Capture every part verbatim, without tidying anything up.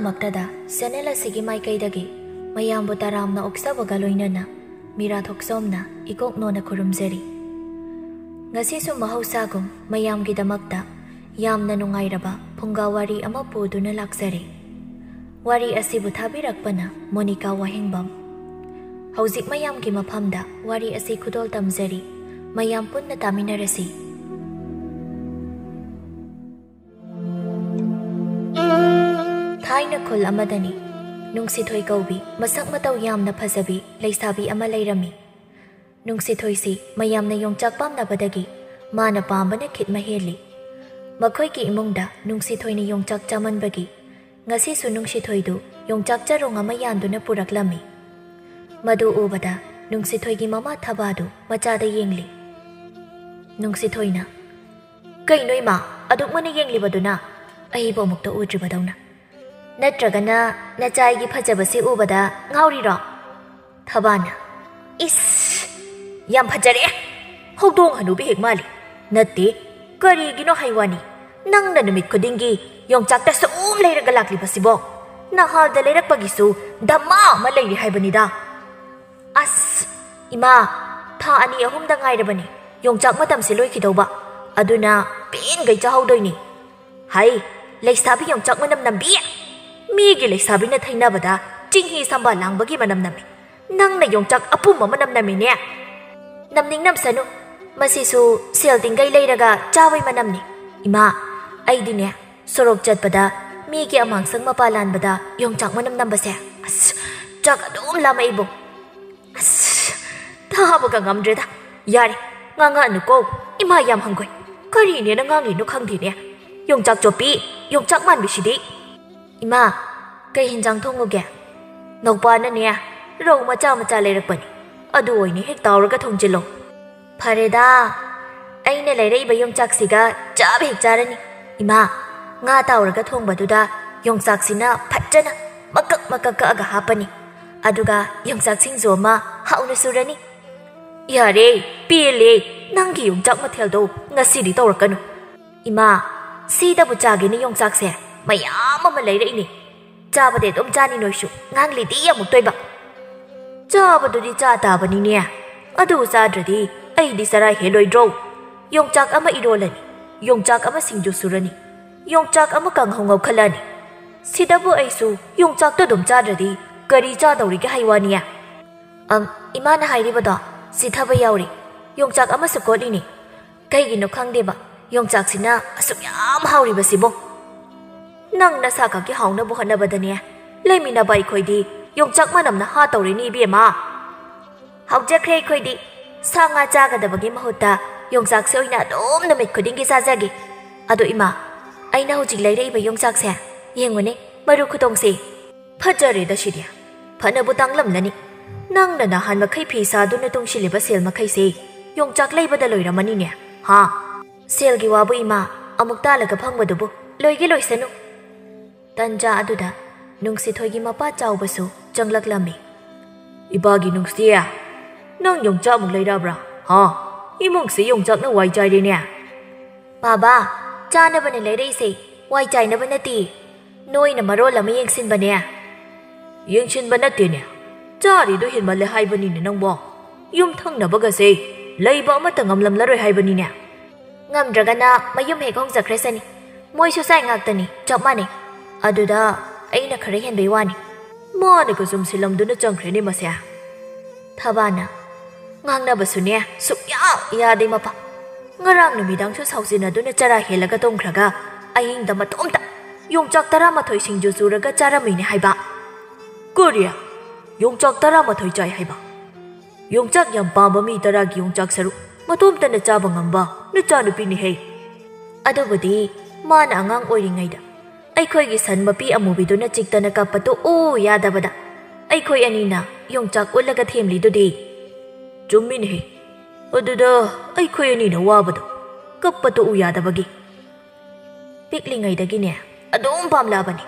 ꯃꯛꯇꯗ channel ꯑꯁꯤꯒꯤ ꯃꯥꯏꯀꯩꯗꯒꯤ ꯃꯌꯥꯝꯕꯨ ꯇꯔꯥꯝꯅ ꯑꯣꯛꯆꯕꯒ ꯂꯣꯏꯅꯅ ꯃꯤꯔꯥ ꯊꯣꯛꯆꯣꯝꯅ ꯏꯀꯣꯛ ꯅꯣꯟꯅ ꯈꯨꯔꯨꯝꯖꯔꯤ꯫ ꯉꯁꯤꯁꯨ ꯃꯍꯧꯁꯥꯒꯨꯝ ꯃꯌꯥꯝꯒꯤꯗꯃꯛꯇ ꯌꯥꯝꯅ ꯅꯨꯡꯉꯥꯏꯔꯕ ꯐꯨꯡꯒꯥ ꯋꯥꯔꯤ ꯑꯃ ꯄꯨꯗꯨꯅ ꯂꯥꯛꯆꯔꯤ꯫ ꯋꯥꯔꯤ ꯑꯁꯤꯕꯨ ꯊꯥꯕꯤꯔꯛꯄꯅ ꯃꯣꯅꯤꯀꯥ ꯋꯥꯍꯦꯡꯕꯝ꯫ ꯍꯧꯖꯤꯛ ꯃꯌꯥꯝꯒꯤ ꯃꯐꯝꯗ ꯋꯥꯔꯤ ꯑꯁꯤ ꯈꯨꯗꯣꯜ ꯇꯝꯖꯔꯤ꯫ ꯃꯌꯥꯝ ꯄꯨꯟꯅ ꯇꯥꯃꯤꯟꯅꯔꯁꯤ꯫ ꯊꯥꯏꯅ ꯈꯨꯜ ꯑꯃꯗꯅꯤ ꯅꯨꯡꯁꯤꯊꯣꯏ ꯀꯧꯕꯤ ꯃꯁꯛ ꯃꯇꯧ ꯌꯥꯝꯅ ꯐꯖꯕꯤ ꯂꯩꯁꯥꯕꯤ ꯑꯃ ꯂꯩꯔꯝꯃꯤ꯫ ꯅꯨꯡꯁꯤꯊꯣꯏꯁꯤ ꯃꯌꯥꯝꯅ ꯌꯣꯡꯆꯥꯛ ꯄꯥꯝꯅꯕꯗꯒꯤ ꯃꯥꯅ ꯄꯥꯝꯕꯅ ꯈꯤꯠ ꯃꯍꯦꯜꯂꯤ꯫ ꯃꯈꯣꯏꯒꯤ ꯏꯃꯨꯡꯗ ꯅꯨꯡꯁꯤꯊꯣꯏꯅ ꯌꯣꯡꯆꯥꯛ ꯆꯥꯃꯟꯕꯒꯤ ꯉꯁꯤꯁꯨ ꯅꯨꯡꯁꯤꯊꯣꯏꯗꯨ ꯌꯣꯡꯆꯥꯛ ꯆꯔꯣꯡ ꯑꯃ ꯌꯥꯟꯗꯨꯅ ꯄꯨꯔꯛꯂꯝꯃꯤ꯫ ꯃꯗꯨ ꯎꯕꯗ ꯅꯨꯡꯁꯤꯊꯣꯏꯒꯤ ꯃꯃꯥ ꯊꯕꯥꯗꯨ ꯃꯆꯥꯗ ꯌꯦꯡꯂꯤ꯫ ꯅꯨꯡꯁꯤꯊꯣꯏꯅ, "ꯀꯩꯅꯣ ꯏꯃꯥ, ꯑꯗꯨꯛ ꯃꯨꯟꯅ ꯌꯦꯡꯂꯤꯕꯗꯨꯅ? ꯑꯩꯕꯨ ꯑꯃꯨꯛꯇ ꯎꯗ꯭ꯔꯤꯕꯗꯧꯅ꯫ ꯅꯠꯇ꯭ꯔꯒꯅ ꯅꯆꯥꯏꯒꯤ ꯐꯖꯕꯁꯤ ꯎꯕꯗ ꯉꯥꯎꯔꯤꯔꯣ?" ꯊꯕꯥꯅ, "ꯏꯁ, ꯌꯥꯝ ꯐꯖꯔꯦ! ꯍꯧꯗꯣꯡ ꯍꯅꯨꯕꯤ ꯍꯦꯛ ꯃꯥꯜꯂꯤ꯫ ꯅꯠꯇꯦ, ꯀꯔꯤꯒꯤꯅꯣ ꯍꯥꯏꯋꯥꯅꯤ, ꯅꯪꯅ ꯅꯨꯃꯤꯠ ꯈꯨꯗꯤꯡꯒꯤ ꯌꯣꯡꯆꯥꯛꯇ ꯁꯨꯝ ꯂꯩꯔꯒ ꯂꯥꯛꯂꯤꯕꯁꯤꯕꯣ? ꯅꯍꯥꯜꯗ ꯂꯩꯔꯛꯄꯒꯤꯁꯨ ꯙꯃꯥ ꯑꯃ ꯂꯩꯔꯤ ꯍꯥꯏꯕꯅꯤꯗ꯫ ꯑꯁ, ꯏꯃꯥ, ꯊꯥ ꯑꯅꯤ ꯑꯍꯨꯝꯗ ꯉꯥꯏꯔꯕꯅꯤ ꯌꯣꯡꯆꯥꯛ ꯃꯇꯝꯁꯤ ꯂꯣꯏꯈꯤꯗꯧꯕ, ꯑꯗꯨꯅ ꯄꯦꯟꯒꯩ ꯆꯥꯍꯧꯗꯣꯏꯅꯤ꯫ ꯍꯩ, ꯂꯩꯁꯥꯕꯤ ꯌꯣꯡꯆꯥꯛ ꯃꯅꯝ ꯅꯝꯕꯤ! ꯃꯤꯒꯤ ꯂꯩꯁꯥꯕꯤꯅ ꯊꯩꯅꯕꯗ ꯆꯤꯡꯍꯤ ꯁꯝꯕꯥ ꯂꯥꯡꯕꯒꯤ ꯃꯅꯝ ꯅꯝꯃꯤ꯫ ꯅꯪꯅ ꯌꯣꯡꯆꯥꯛ ꯑꯄꯨꯝꯕ ꯃꯅꯝ ꯅꯝꯃꯤꯅꯦ꯫ ꯅꯝꯅꯤꯡ ꯅꯝꯁꯅꯨ, ꯃꯁꯤꯁꯨ ꯁꯦꯜ ꯇꯤꯡꯒꯩ ꯂꯩꯔꯒ ꯆꯥꯕꯩ ꯃꯅꯝꯅꯤ꯫ ꯏꯃꯥ, ꯑꯩꯗꯤꯅꯦ, ꯁꯣꯔꯣꯛ ꯆꯠꯄꯗ ꯃꯤꯒꯤ ꯑꯃꯥꯡꯁꯪ ꯃꯄꯥ ꯂꯥꯟꯕꯗ ꯌꯣꯡꯆꯥꯛ ꯃꯅꯝ ꯅꯝꯕꯁꯦ, ꯑꯁ, ꯆꯥꯛ ꯑꯗꯨꯝ ꯂꯥꯝꯃꯛꯏꯕꯣ꯫ ꯑꯁ, ꯊꯥꯕꯒ ꯉꯝꯗ꯭ꯔꯦꯗ꯫ ꯌꯥꯔꯦ, ꯉꯥꯡꯉꯛꯑꯅꯨꯀꯣ꯫ ꯏꯃꯥ ꯌꯥꯝ ꯍꯪꯒꯣꯏ꯫ ꯀꯔꯤꯅꯦꯅ ꯉꯥꯡꯉꯤꯅꯣ ꯈꯪꯗꯦꯅꯦ꯫ ꯌꯣꯡꯆꯥꯛ ꯆꯣꯞꯄꯤ, ꯌꯣꯡꯆꯥꯛ ꯃꯥꯟꯕꯤꯁꯤꯗꯤ꯫ ꯏꯃꯥ, ꯀꯩ ꯍꯤꯟꯖꯥꯡ ꯊꯣꯡꯉꯨꯒꯦ? ꯅꯧꯄꯥꯅꯅꯦ, ꯔꯧ ꯃꯆꯥ ꯃꯆꯥ ꯂꯩꯔꯛꯄꯅꯤ꯫ ꯑꯗꯨ ꯑꯣꯏꯅ ꯍꯦꯛ ꯇꯥꯎꯔꯒ ꯊꯣꯡꯖꯤꯜꯂꯣ꯫ ꯐꯔꯦꯗ, ꯑꯩꯅ ꯂꯩꯔꯛꯏꯕ ꯌꯣꯡꯆꯥꯛꯁꯤꯒ ꯆꯞ ꯍꯦꯛ ꯆꯥꯔꯅꯤ꯫ ꯏꯃꯥ, ꯉꯥ ꯇꯥꯎꯔꯒ ꯊꯣꯡꯕꯗꯨꯗ ꯌꯣꯡꯆꯥꯛꯁꯤꯅ ꯐꯖꯅ ꯃꯀꯛ ꯃꯀꯛ ꯀꯛꯑꯒ ꯍꯥꯞꯄꯅꯤ꯫ ꯑꯗꯨꯒ ꯌꯣꯡꯆꯥꯛ ꯁꯤꯡꯖꯨ ꯑꯃ ꯍꯥꯎꯅ ꯁꯨꯔꯅꯤ꯫ ꯌꯥꯔꯦ, ꯄꯦꯜꯂꯦ, ꯅꯪꯒꯤ ꯌꯣꯡꯆꯥꯛ ꯃꯊꯦꯜꯗꯣ ꯉꯁꯤꯗꯤ ꯇꯧꯔꯛꯀꯅꯨ꯫ ꯏꯃꯥ, ꯁꯤꯗꯕꯨ ꯆꯥꯒꯦꯅ ꯌꯣꯡꯆꯥꯛꯁꯦ ꯃꯌꯥꯝ ꯑꯃ ꯂꯩꯔꯛꯏꯅꯦ꯫ ꯆꯥꯕꯗꯤ ꯑꯗꯨꯝ ꯆꯥꯅꯤ ꯅꯣꯏꯁꯨ, ꯉꯥꯡꯂꯤꯗꯤ ꯑꯃꯨꯛꯇꯣꯏꯕ꯫ ꯆꯥꯕꯗꯨꯗꯤ ꯆꯥ ꯇꯥꯕꯅꯤꯅꯦ꯫ ꯑꯗꯨ ꯆꯥꯗ꯭ꯔꯗꯤ ꯑꯩꯗꯤ ꯆꯔꯥ ꯍꯦꯜꯂꯣꯏꯗ꯭ꯔꯣ? ꯌꯣꯡꯆꯥꯛ ꯑꯃ ꯏꯔꯣꯜꯂꯅꯤ, ꯌꯣꯡꯆꯥꯛ ꯑꯃ ꯁꯤꯡꯖꯨ ꯁꯨꯔꯅꯤ, ꯌꯣꯡꯆꯥꯛ ꯑꯃ ꯀꯥꯡꯍꯧ ꯉꯧꯈꯠꯂꯅꯤ꯫ ꯁꯤꯗꯕꯨ ꯑꯩꯁꯨ ꯌꯣꯡꯆꯥꯛꯇꯣ ꯑꯗꯨꯝ ꯆꯥꯗ꯭ꯔꯗꯤ ꯀꯔꯤ ꯆꯥꯗꯧꯔꯤꯒꯦ ꯍꯥꯏ ꯋꯥꯅꯤ꯫ ꯑꯝ, ꯏꯃꯥꯅ ꯍꯥꯏꯔꯤꯕꯗꯣ ꯆꯤꯊꯕ ꯌꯥꯎꯔꯤ꯫ ꯌꯣꯡꯆꯥꯛ ꯑꯃꯁꯨ ꯀꯣꯠꯂꯤꯅꯤ꯫ ꯀꯩꯒꯤꯅꯣ ꯈꯪꯗꯦꯕ, ꯌꯣꯡꯆꯥꯛꯁꯤꯅ ꯑꯁꯨꯛ ꯌꯥꯝ ꯍꯥꯎꯔꯤꯕꯁꯤꯕꯣ꯫ ꯅꯪ ꯅꯁꯥ ꯈꯛꯀꯤ ꯍꯥꯎꯅꯕ ꯍꯣꯠꯅꯕꯗꯅꯦ, ꯂꯩꯃꯤꯟꯅꯕ ꯑꯩꯈꯣꯏꯗꯤ ꯌꯣꯡꯆꯥꯛ ꯃꯅꯝꯅ ꯍꯥ ꯇꯧꯔꯤꯅꯤ ꯏꯕꯦꯝꯃ꯫ ꯍꯧꯖꯈ꯭ꯔꯦ ꯑꯩꯈꯣꯏꯗꯤ꯫ ꯁꯥ ꯉꯥ ꯆꯥꯒꯗꯕꯒꯤ ꯃꯍꯨꯠꯇ ꯌꯣꯡꯆꯥꯛꯁꯦ ꯑꯣꯏꯅ ꯑꯗꯨꯝ ꯅꯨꯃꯤꯠ ꯈꯨꯗꯤꯡꯒꯤ ꯆꯥꯖꯒꯦ꯫ ꯑꯗꯣ ꯏꯃꯥ, ꯑꯩꯅ ꯍꯧꯖꯤꯛ ꯂꯩꯔꯛꯏꯕ ꯌꯣꯡꯆꯥꯛꯁꯦ ꯌꯦꯡꯉꯨꯅꯦ, ꯃꯔꯨ ꯈꯨꯇꯣꯡꯁꯦ꯫ ꯐꯖꯔꯦꯗ ꯁꯤꯗꯤ꯫ ꯐꯅꯕꯨ ꯇꯥꯡꯂꯝꯂꯅꯤ꯫ ꯅꯪꯅ ꯅꯍꯥꯟ ꯃꯈꯩ ꯐꯤ ꯁꯥꯗꯨꯅ ꯇꯨꯡꯁꯤꯜꯂꯤꯕ ꯁꯦꯜ ꯃꯈꯩꯁꯦ ꯌꯣꯡꯆꯥꯛ ꯂꯩꯕꯗ ꯂꯣꯏꯔꯝꯃꯅꯤꯅꯦ, ꯍꯥ? ꯁꯦꯜꯒꯤ ꯋꯥꯕꯨ ꯏꯃꯥ, ꯑꯃꯨꯛ ꯇꯥꯜꯂꯒ ꯐꯪꯕꯗꯨꯕꯨ ꯂꯣꯏꯒꯦ ꯂꯣꯏꯁꯅꯨ꯫ ꯇꯟꯖꯥ ꯑꯗꯨꯗ ꯅꯨꯡꯁꯤꯊꯣꯏꯒꯤ ꯃꯄꯥ ꯆꯥꯎꯕꯁꯨ ꯆꯪꯂꯛꯂꯝꯃꯤ꯫ "ꯏꯄꯥꯒꯤ ꯅꯨꯡꯁꯤ, ꯅꯪ ꯌꯣꯡꯆꯥꯛ ꯑꯃꯨꯛ ꯂꯩꯔꯕ꯭ꯔꯥ? ꯍꯥ? ꯏꯃꯨꯡꯁꯤ ꯌꯣꯡꯆꯥꯛꯅ ꯋꯥꯏ ꯆꯥꯏꯔꯦꯅꯦ꯫" "ꯕꯥꯕꯥ, ꯆꯥꯅꯕꯅ ꯂꯩꯔꯛꯏꯁꯦ, ꯋꯥꯏ ꯆꯥꯏꯅꯕ ꯅꯠꯇꯦ꯫ ꯅꯣꯏꯅ ꯃꯔꯣꯜ ꯑꯃ ꯌꯦꯡꯁꯤꯟꯕꯅꯦ꯫" "ꯌꯦꯡꯁꯤꯟꯕ ꯅꯠꯇꯦꯅꯦ, ꯆꯥꯔꯤꯗꯣ ꯍꯦꯟꯃꯜꯂꯦ ꯍꯥꯏꯕꯅꯤꯅꯦ ꯅꯪꯕꯣ꯫ ꯌꯨꯝ ꯊꯪꯅꯕꯒꯁꯦ ꯂꯩꯕ ꯑꯃꯠꯇ ꯉꯝꯂꯝꯂꯔꯣꯏ ꯍꯥꯏꯕꯅꯤꯅꯦ꯫" "ꯉꯝꯗ꯭ꯔꯒꯅ ꯃꯌꯨꯝ ꯍꯦꯛ ꯍꯣꯡꯖꯈ꯭ꯔꯁꯅꯤ꯫ ꯃꯣꯏꯁꯨ ꯆꯥꯏ ꯉꯥꯛꯇꯅꯤ, ꯆꯞ ꯃꯥꯟꯅꯩ꯫ ꯑꯗꯨꯗ ꯑꯩꯅ ꯈꯔ ꯍꯦꯟꯕꯩ ꯋꯥꯅꯤ꯫" ꯃꯥꯅꯒ ꯆꯨꯝꯁꯤꯜꯂꯝꯗꯨꯅ ꯆꯪꯈ꯭ꯔꯦꯅꯦ ꯃꯁꯦ꯫ ꯊꯕꯥꯅ ꯉꯥꯡꯅꯕꯁꯨꯅꯦ ꯁꯨꯛꯌꯥ ꯌꯥꯗꯦ ꯃꯄꯥ꯫ ꯉꯔꯥꯡ ꯅꯨꯃꯤꯗꯥꯡꯁꯨ ꯁꯥꯎꯖꯤꯟꯅꯗꯨꯅ ꯆꯔꯥ ꯍꯦꯜꯂꯒ ꯇꯨꯝꯈ꯭ꯔꯒ ꯑꯍꯤꯡꯗ ꯃꯇꯣꯝꯇ ꯌꯣꯡꯆꯥꯛ ꯇꯔꯥꯃꯥꯊꯣꯏ ꯁꯤꯡꯖꯨ ꯆꯨꯔꯒ ꯆꯥꯔꯝꯃꯤꯅꯦ ꯍꯥꯏꯕ꯫ "ꯀꯔꯤ? ꯌꯣꯡꯆꯥꯛ ꯇꯔꯥꯃꯥꯊꯣꯏ ꯆꯥꯏ ꯍꯥꯏꯕ? ꯌꯣꯡꯆꯥꯛ ꯌꯥꯝ ꯄꯥꯝꯕ ꯃꯤ ꯇꯔꯥꯒꯤ ꯌꯣꯡꯆꯥꯛ ꯁꯔꯨꯛ ꯃꯇꯣꯝꯇꯅ ꯆꯥꯕ ꯉꯝꯕ ꯅꯆꯥꯅꯨꯄꯤꯅꯦꯍꯦ꯫" ꯑꯗꯨꯕꯨꯗꯤ ꯃꯥꯅ ꯑꯉꯥꯡ ꯑꯣꯏꯔꯤꯉꯩꯗ ꯑꯩꯈꯣꯏꯒꯤ ꯁꯟ ꯃꯄꯤ ꯑꯃꯨꯕꯤꯗꯨꯅ ꯆꯤꯛꯇꯅ ꯀꯞꯄ ꯇꯣꯛꯎ ꯌꯥꯗꯕꯗ ꯑꯩꯈꯣꯏ ꯑꯅꯤꯅ ꯌꯣꯡꯆꯥꯛ ꯎꯠꯂꯒ ꯊꯦꯝꯂꯤꯗꯨꯗꯤ꯫ "ꯆꯨꯝꯃꯤꯅꯦꯍꯦ꯫ ꯑꯗꯨꯗ ꯑꯩꯈꯣꯏ ꯑꯅꯤꯅ ꯋꯥꯕꯗꯣ ꯀꯞꯄ ꯇꯣꯛꯎ ꯌꯥꯗꯕꯒꯤ꯫" ꯄꯤꯛꯂꯤꯉꯩꯗꯒꯤꯅꯦ ꯑꯗꯨꯝ ꯄꯥꯝꯂꯛꯑꯕꯅꯤ꯫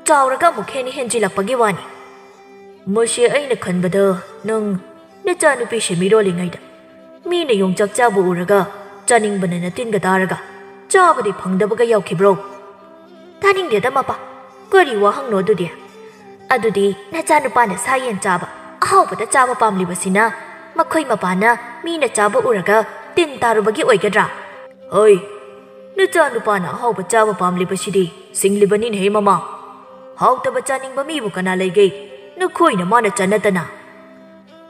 ꯆꯥꯎꯔꯒ ꯑꯃꯨꯛ ꯍꯦꯟꯅ ꯍꯦꯟꯖꯤꯜꯂꯛꯄꯒꯤ ꯋꯥꯅꯤ꯫ "ꯃꯁꯤ ꯑꯩꯅ ꯈꯟꯕꯗ ꯅꯪ ꯅꯆꯥꯅꯨꯄꯤ ꯁꯦꯃꯤꯔꯣꯜꯂꯤꯉꯩꯗ ꯃꯤꯅ ꯌꯣꯡꯆꯥꯛ ꯆꯥꯕ ꯎꯔꯒ ꯆꯥꯅꯤꯡꯕꯅ ꯅꯇꯤꯟꯒ ꯇꯥꯔꯒ ꯆꯥꯕꯗꯤ ꯐꯪꯗꯕꯒ ꯌꯥꯎꯈꯤꯕ꯭ꯔꯣ?" "ꯇꯥꯅꯤꯡꯗꯦꯗ ꯃꯄꯥ꯫ "ꯀꯔꯤ ꯋꯥꯍꯪꯅꯣ ꯑꯗꯨꯗꯤ? ꯑꯗꯨꯗꯤ ꯅꯆꯥꯅꯨꯄꯥꯅ ꯁꯥ ꯌꯦꯟ ꯆꯥꯕ, ꯑꯍꯥꯎꯕꯗ ꯆꯥꯕ ꯄꯥꯝꯂꯤꯕꯁꯤꯅ ꯃꯈꯣꯏ ꯃꯄꯥꯅ ꯃꯤꯅ ꯆꯥꯕ ꯎꯔꯒ ꯇꯤꯟ ꯇꯥꯔꯨꯕꯒꯤ ꯑꯣꯏꯒꯗ꯭ꯔꯥ?" "ꯍꯣꯏ, ꯅꯆꯥꯅꯨꯄꯥꯅ ꯑꯍꯥꯎꯕ ꯆꯥꯕ ꯄꯥꯝꯂꯤꯕꯁꯤꯗꯤ ꯁꯤꯡꯂꯤꯕꯅꯤꯅꯦꯍꯦ ꯃꯃꯥ꯫ ꯍꯥꯎꯇꯕ ꯆꯥꯅꯤꯡꯕ ꯃꯤꯕꯨ ꯀꯅꯥ ꯂꯩꯒꯦ? ꯅꯈꯣꯏꯅ ꯃꯥꯅ ꯆꯠꯅꯗꯅ?"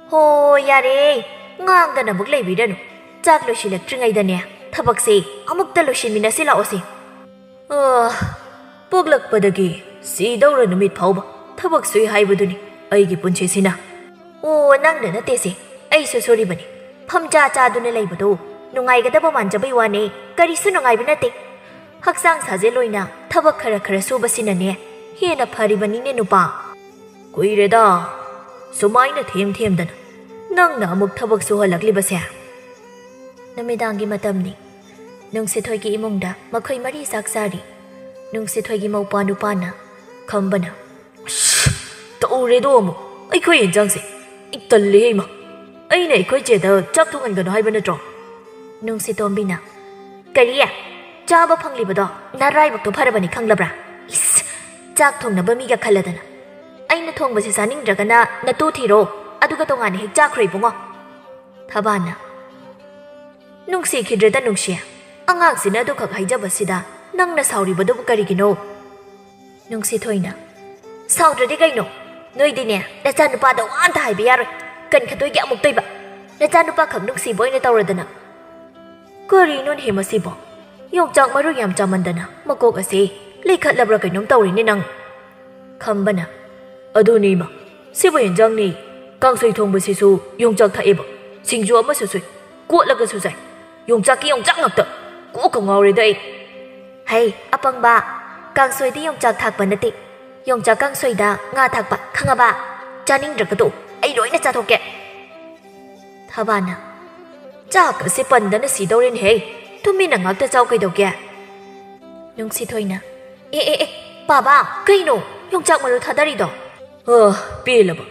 "ꯍꯣ, ꯌꯥꯔꯦ, ꯉꯥꯡꯗꯅ ꯑꯃꯨꯛ ꯂꯩꯕꯤꯔꯅꯨ꯫ ꯆꯥꯛ ꯂꯣꯏꯁꯤꯜꯂꯛꯇ꯭ꯔꯤꯉꯩꯗꯅꯦ ꯊꯕꯛꯁꯦ ꯑꯃꯨꯛꯇ ꯂꯣꯏꯁꯤꯟꯃꯤꯟꯅꯁꯤ ꯂꯥꯛꯑꯣꯁꯦ꯫" "ꯑꯥ, ꯄꯣꯛꯂꯛꯄꯗꯒꯤ ꯁꯤꯗꯧꯔ ꯅꯨꯃꯤꯠ ꯐꯥꯎꯕ ꯊꯕꯛ ꯁꯨꯏ ꯍꯥꯏꯕꯗꯨꯅꯤ ꯑꯩꯒꯤ ꯄꯨꯟꯁꯤꯁꯤꯅ꯫" "ꯑꯣ, ꯅꯪꯗ ꯅꯠꯇꯦꯁꯦ, ꯑꯩꯁꯨ ꯁꯨꯔꯤꯕꯅꯤ꯫ ꯐꯝꯖꯥ ꯆꯥꯗꯨꯅ ꯂꯩꯕꯗꯣ ꯅꯨꯡꯉꯥꯏꯒꯗꯕ ꯃꯥꯟꯖꯕꯩ ꯋꯥꯅꯦ, ꯀꯔꯤꯁꯨ ꯅꯨꯡꯉꯥꯏꯕ ꯅꯠꯇꯦ꯫ ꯍꯛꯆꯥꯡ ꯁꯥꯖꯦꯜ ꯑꯣꯏꯅ ꯊꯕꯛ ꯈꯔ ꯈꯔ ꯁꯨꯕꯁꯤꯅꯅꯦ ꯍꯦꯟꯅ ꯐꯔꯤꯕꯅꯤꯅꯦ ꯅꯨꯄꯥ꯫" "ꯀꯨꯏꯔꯦꯗ ꯁꯨꯃꯥꯏꯅ ꯊꯦꯝ ꯊꯦꯝꯗꯅ ꯅꯪꯅ ꯑꯃꯨꯛ ꯊꯕꯛ ꯁꯨꯍꯜꯂꯛꯂꯤꯕꯁꯦ?" ꯅꯨꯃꯤꯗꯥꯡꯒꯤ ꯃꯇꯝꯅꯤ꯫ ꯅꯨꯡꯁꯤꯊꯣꯏꯒꯤ ꯏꯃꯨꯡꯗ ꯃꯈꯣꯏ ꯃꯔꯤ ꯆꯥꯛ ꯆꯥꯔꯤ꯫ ꯅꯨꯡꯁꯤꯊꯣꯏꯒꯤ ꯃꯧꯄ꯭ꯋꯥ ꯅꯨꯄꯥꯅ ꯈꯝꯕꯅ, "ꯑꯁ, ꯇꯧꯔꯦꯗꯣ ꯑꯃꯨꯛ ꯑꯩꯈꯣꯏ ꯌꯦꯟꯖꯥꯡꯁꯦ꯫ ꯑꯩ ꯇꯜꯂꯦꯍꯦ ꯏꯃꯥ꯫ ꯑꯩꯅ ꯑꯩꯈꯣꯏ ꯆꯦꯗ ꯆꯥꯛ ꯊꯣꯡꯍꯟꯒꯅꯨ ꯍꯥꯏꯕ ꯅꯠꯇ꯭ꯔꯣ?" ꯅꯨꯡꯁꯤꯇꯣꯝꯕꯤꯅ, "ꯀꯔꯤ? ꯆꯥꯕ ꯐꯪꯂꯤꯕꯗꯣ ꯅꯔꯥꯏꯕꯛꯇꯣ ꯐꯔꯕꯅꯤ ꯈꯪꯂꯕ꯭ꯔꯥ? ꯏꯁ, ꯆꯥꯛ ꯊꯣꯡꯅꯕ ꯃꯤꯒ ꯈꯜꯂꯗꯅ꯫ ꯑꯩꯅ ꯊꯣꯡꯕꯁꯦ ꯆꯥꯅꯤꯡꯗ꯭ꯔꯒꯅ ꯅꯇꯨ ꯊꯤꯔꯣ, ꯑꯗꯨꯒ ꯇꯣꯉꯥꯟꯅ ꯍꯦꯛ ꯆꯥꯈ꯭ꯔꯣ ꯏꯕꯨꯡꯉꯣ꯫" ꯊꯕꯥꯅ, "ꯅꯨꯡꯁꯤꯈꯤꯗ꯭ꯔꯦꯗ ꯅꯨꯡꯁꯤ, ꯑꯉꯥꯡꯁꯤꯅ ꯑꯗꯨꯈꯛ ꯍꯥꯏꯖꯕꯁꯤꯗ ꯅꯪꯅ ꯁꯥꯎꯔꯤꯕꯗꯨꯕꯨ ꯀꯔꯤꯒꯤꯅꯣ?" ꯅꯨꯡꯁꯤꯊꯣꯏꯅ, "ꯁꯥꯎꯗ꯭ꯔꯗꯤ ꯀꯩꯅꯣ? ꯅꯣꯏꯗꯤꯅꯦ ꯅꯆꯥꯅꯨꯄꯥꯗ ꯋꯥ ꯑꯝꯇ ꯍꯥꯏꯕ ꯌꯥꯔꯣꯏ꯫ ꯀꯟꯈꯠꯇꯣꯏꯒꯤ ꯑꯃꯨꯛꯇꯣꯏꯕ꯫ ꯅꯆꯥꯅꯨꯄꯥꯈꯛ ꯅꯨꯡꯁꯤꯕ ꯑꯣꯏꯅ ꯇꯧꯔꯗꯅ꯫" "ꯀꯔꯤꯅꯣꯅꯦꯍꯦ ꯃꯁꯤꯕꯣ? ꯌꯣꯡꯆꯥꯛ ꯃꯔꯨ ꯌꯥꯝ ꯆꯥꯃꯟꯗꯅ ꯃꯀꯣꯛ ꯑꯁꯤ ꯂꯩꯈꯠꯂꯕ꯭ꯔꯥ ꯀꯩꯅꯣꯝ ꯇꯧꯔꯦꯅꯦ ꯅꯪ꯫" ꯈꯝꯕꯅ, "ꯑꯗꯨꯅꯦ ꯏꯃꯥ, ꯁꯤꯕꯨ ꯌꯦꯟꯖꯥꯡꯅꯤ꯫ ꯀꯥꯡꯁꯣꯏ ꯊꯣꯡꯕꯁꯤꯁꯨ ꯌꯣꯡꯆꯥꯛ ꯊꯥꯛꯑꯦꯕ꯫ ꯁꯤꯡꯖꯨ ꯑꯃꯁꯨ ꯁꯨꯏ, ꯀꯣꯠꯂꯒꯁꯨ ꯆꯥꯏ꯫ ꯌꯣꯡꯆꯥꯛꯀꯤ ꯌꯣꯡꯆꯥꯛ ꯉꯥꯛꯇ꯫ ꯀꯣꯛꯀ ꯉꯥꯎꯔꯦꯗ ꯑꯩ꯫" "ꯍꯩ, ꯑꯄꯪꯕ, ꯀꯥꯡꯁꯣꯏꯗꯤ ꯌꯣꯡꯆꯥꯛ ꯊꯥꯛꯄ ꯅꯠꯇꯦ꯫ ꯌꯣꯡꯆꯥꯛ ꯀꯥꯡꯁꯣꯏꯗ ꯉꯥ ꯊꯥꯛꯄ, ꯈꯪꯉꯕ? ꯆꯥꯅꯤꯡꯗ꯭ꯔꯒꯗꯣ ꯑꯩ ꯂꯣꯏꯅ ꯆꯥꯊꯣꯛꯀꯦ꯫" ꯊꯕꯥꯅ, "ꯆꯥꯛ ꯑꯁꯤ ꯄꯟꯗꯅ ꯁꯤꯗꯧꯔꯦꯅꯦꯍꯦ꯫ ꯇꯨꯃꯤꯟꯅ ꯉꯥꯛꯇ ꯆꯥꯎ ꯀꯩꯗꯧꯒꯦ?" ꯅꯨꯡꯁꯤꯊꯣꯏꯅ, "ꯑꯦ, ꯑꯦ, ꯑꯦ, ꯕꯥꯕꯥ, ꯀꯩꯅꯣ ꯌꯣꯡꯆꯥꯛ ꯃꯔꯨ ꯊꯥꯗꯔꯤꯗꯣ?" "ꯑ, ꯄꯦꯜꯂꯕ꯫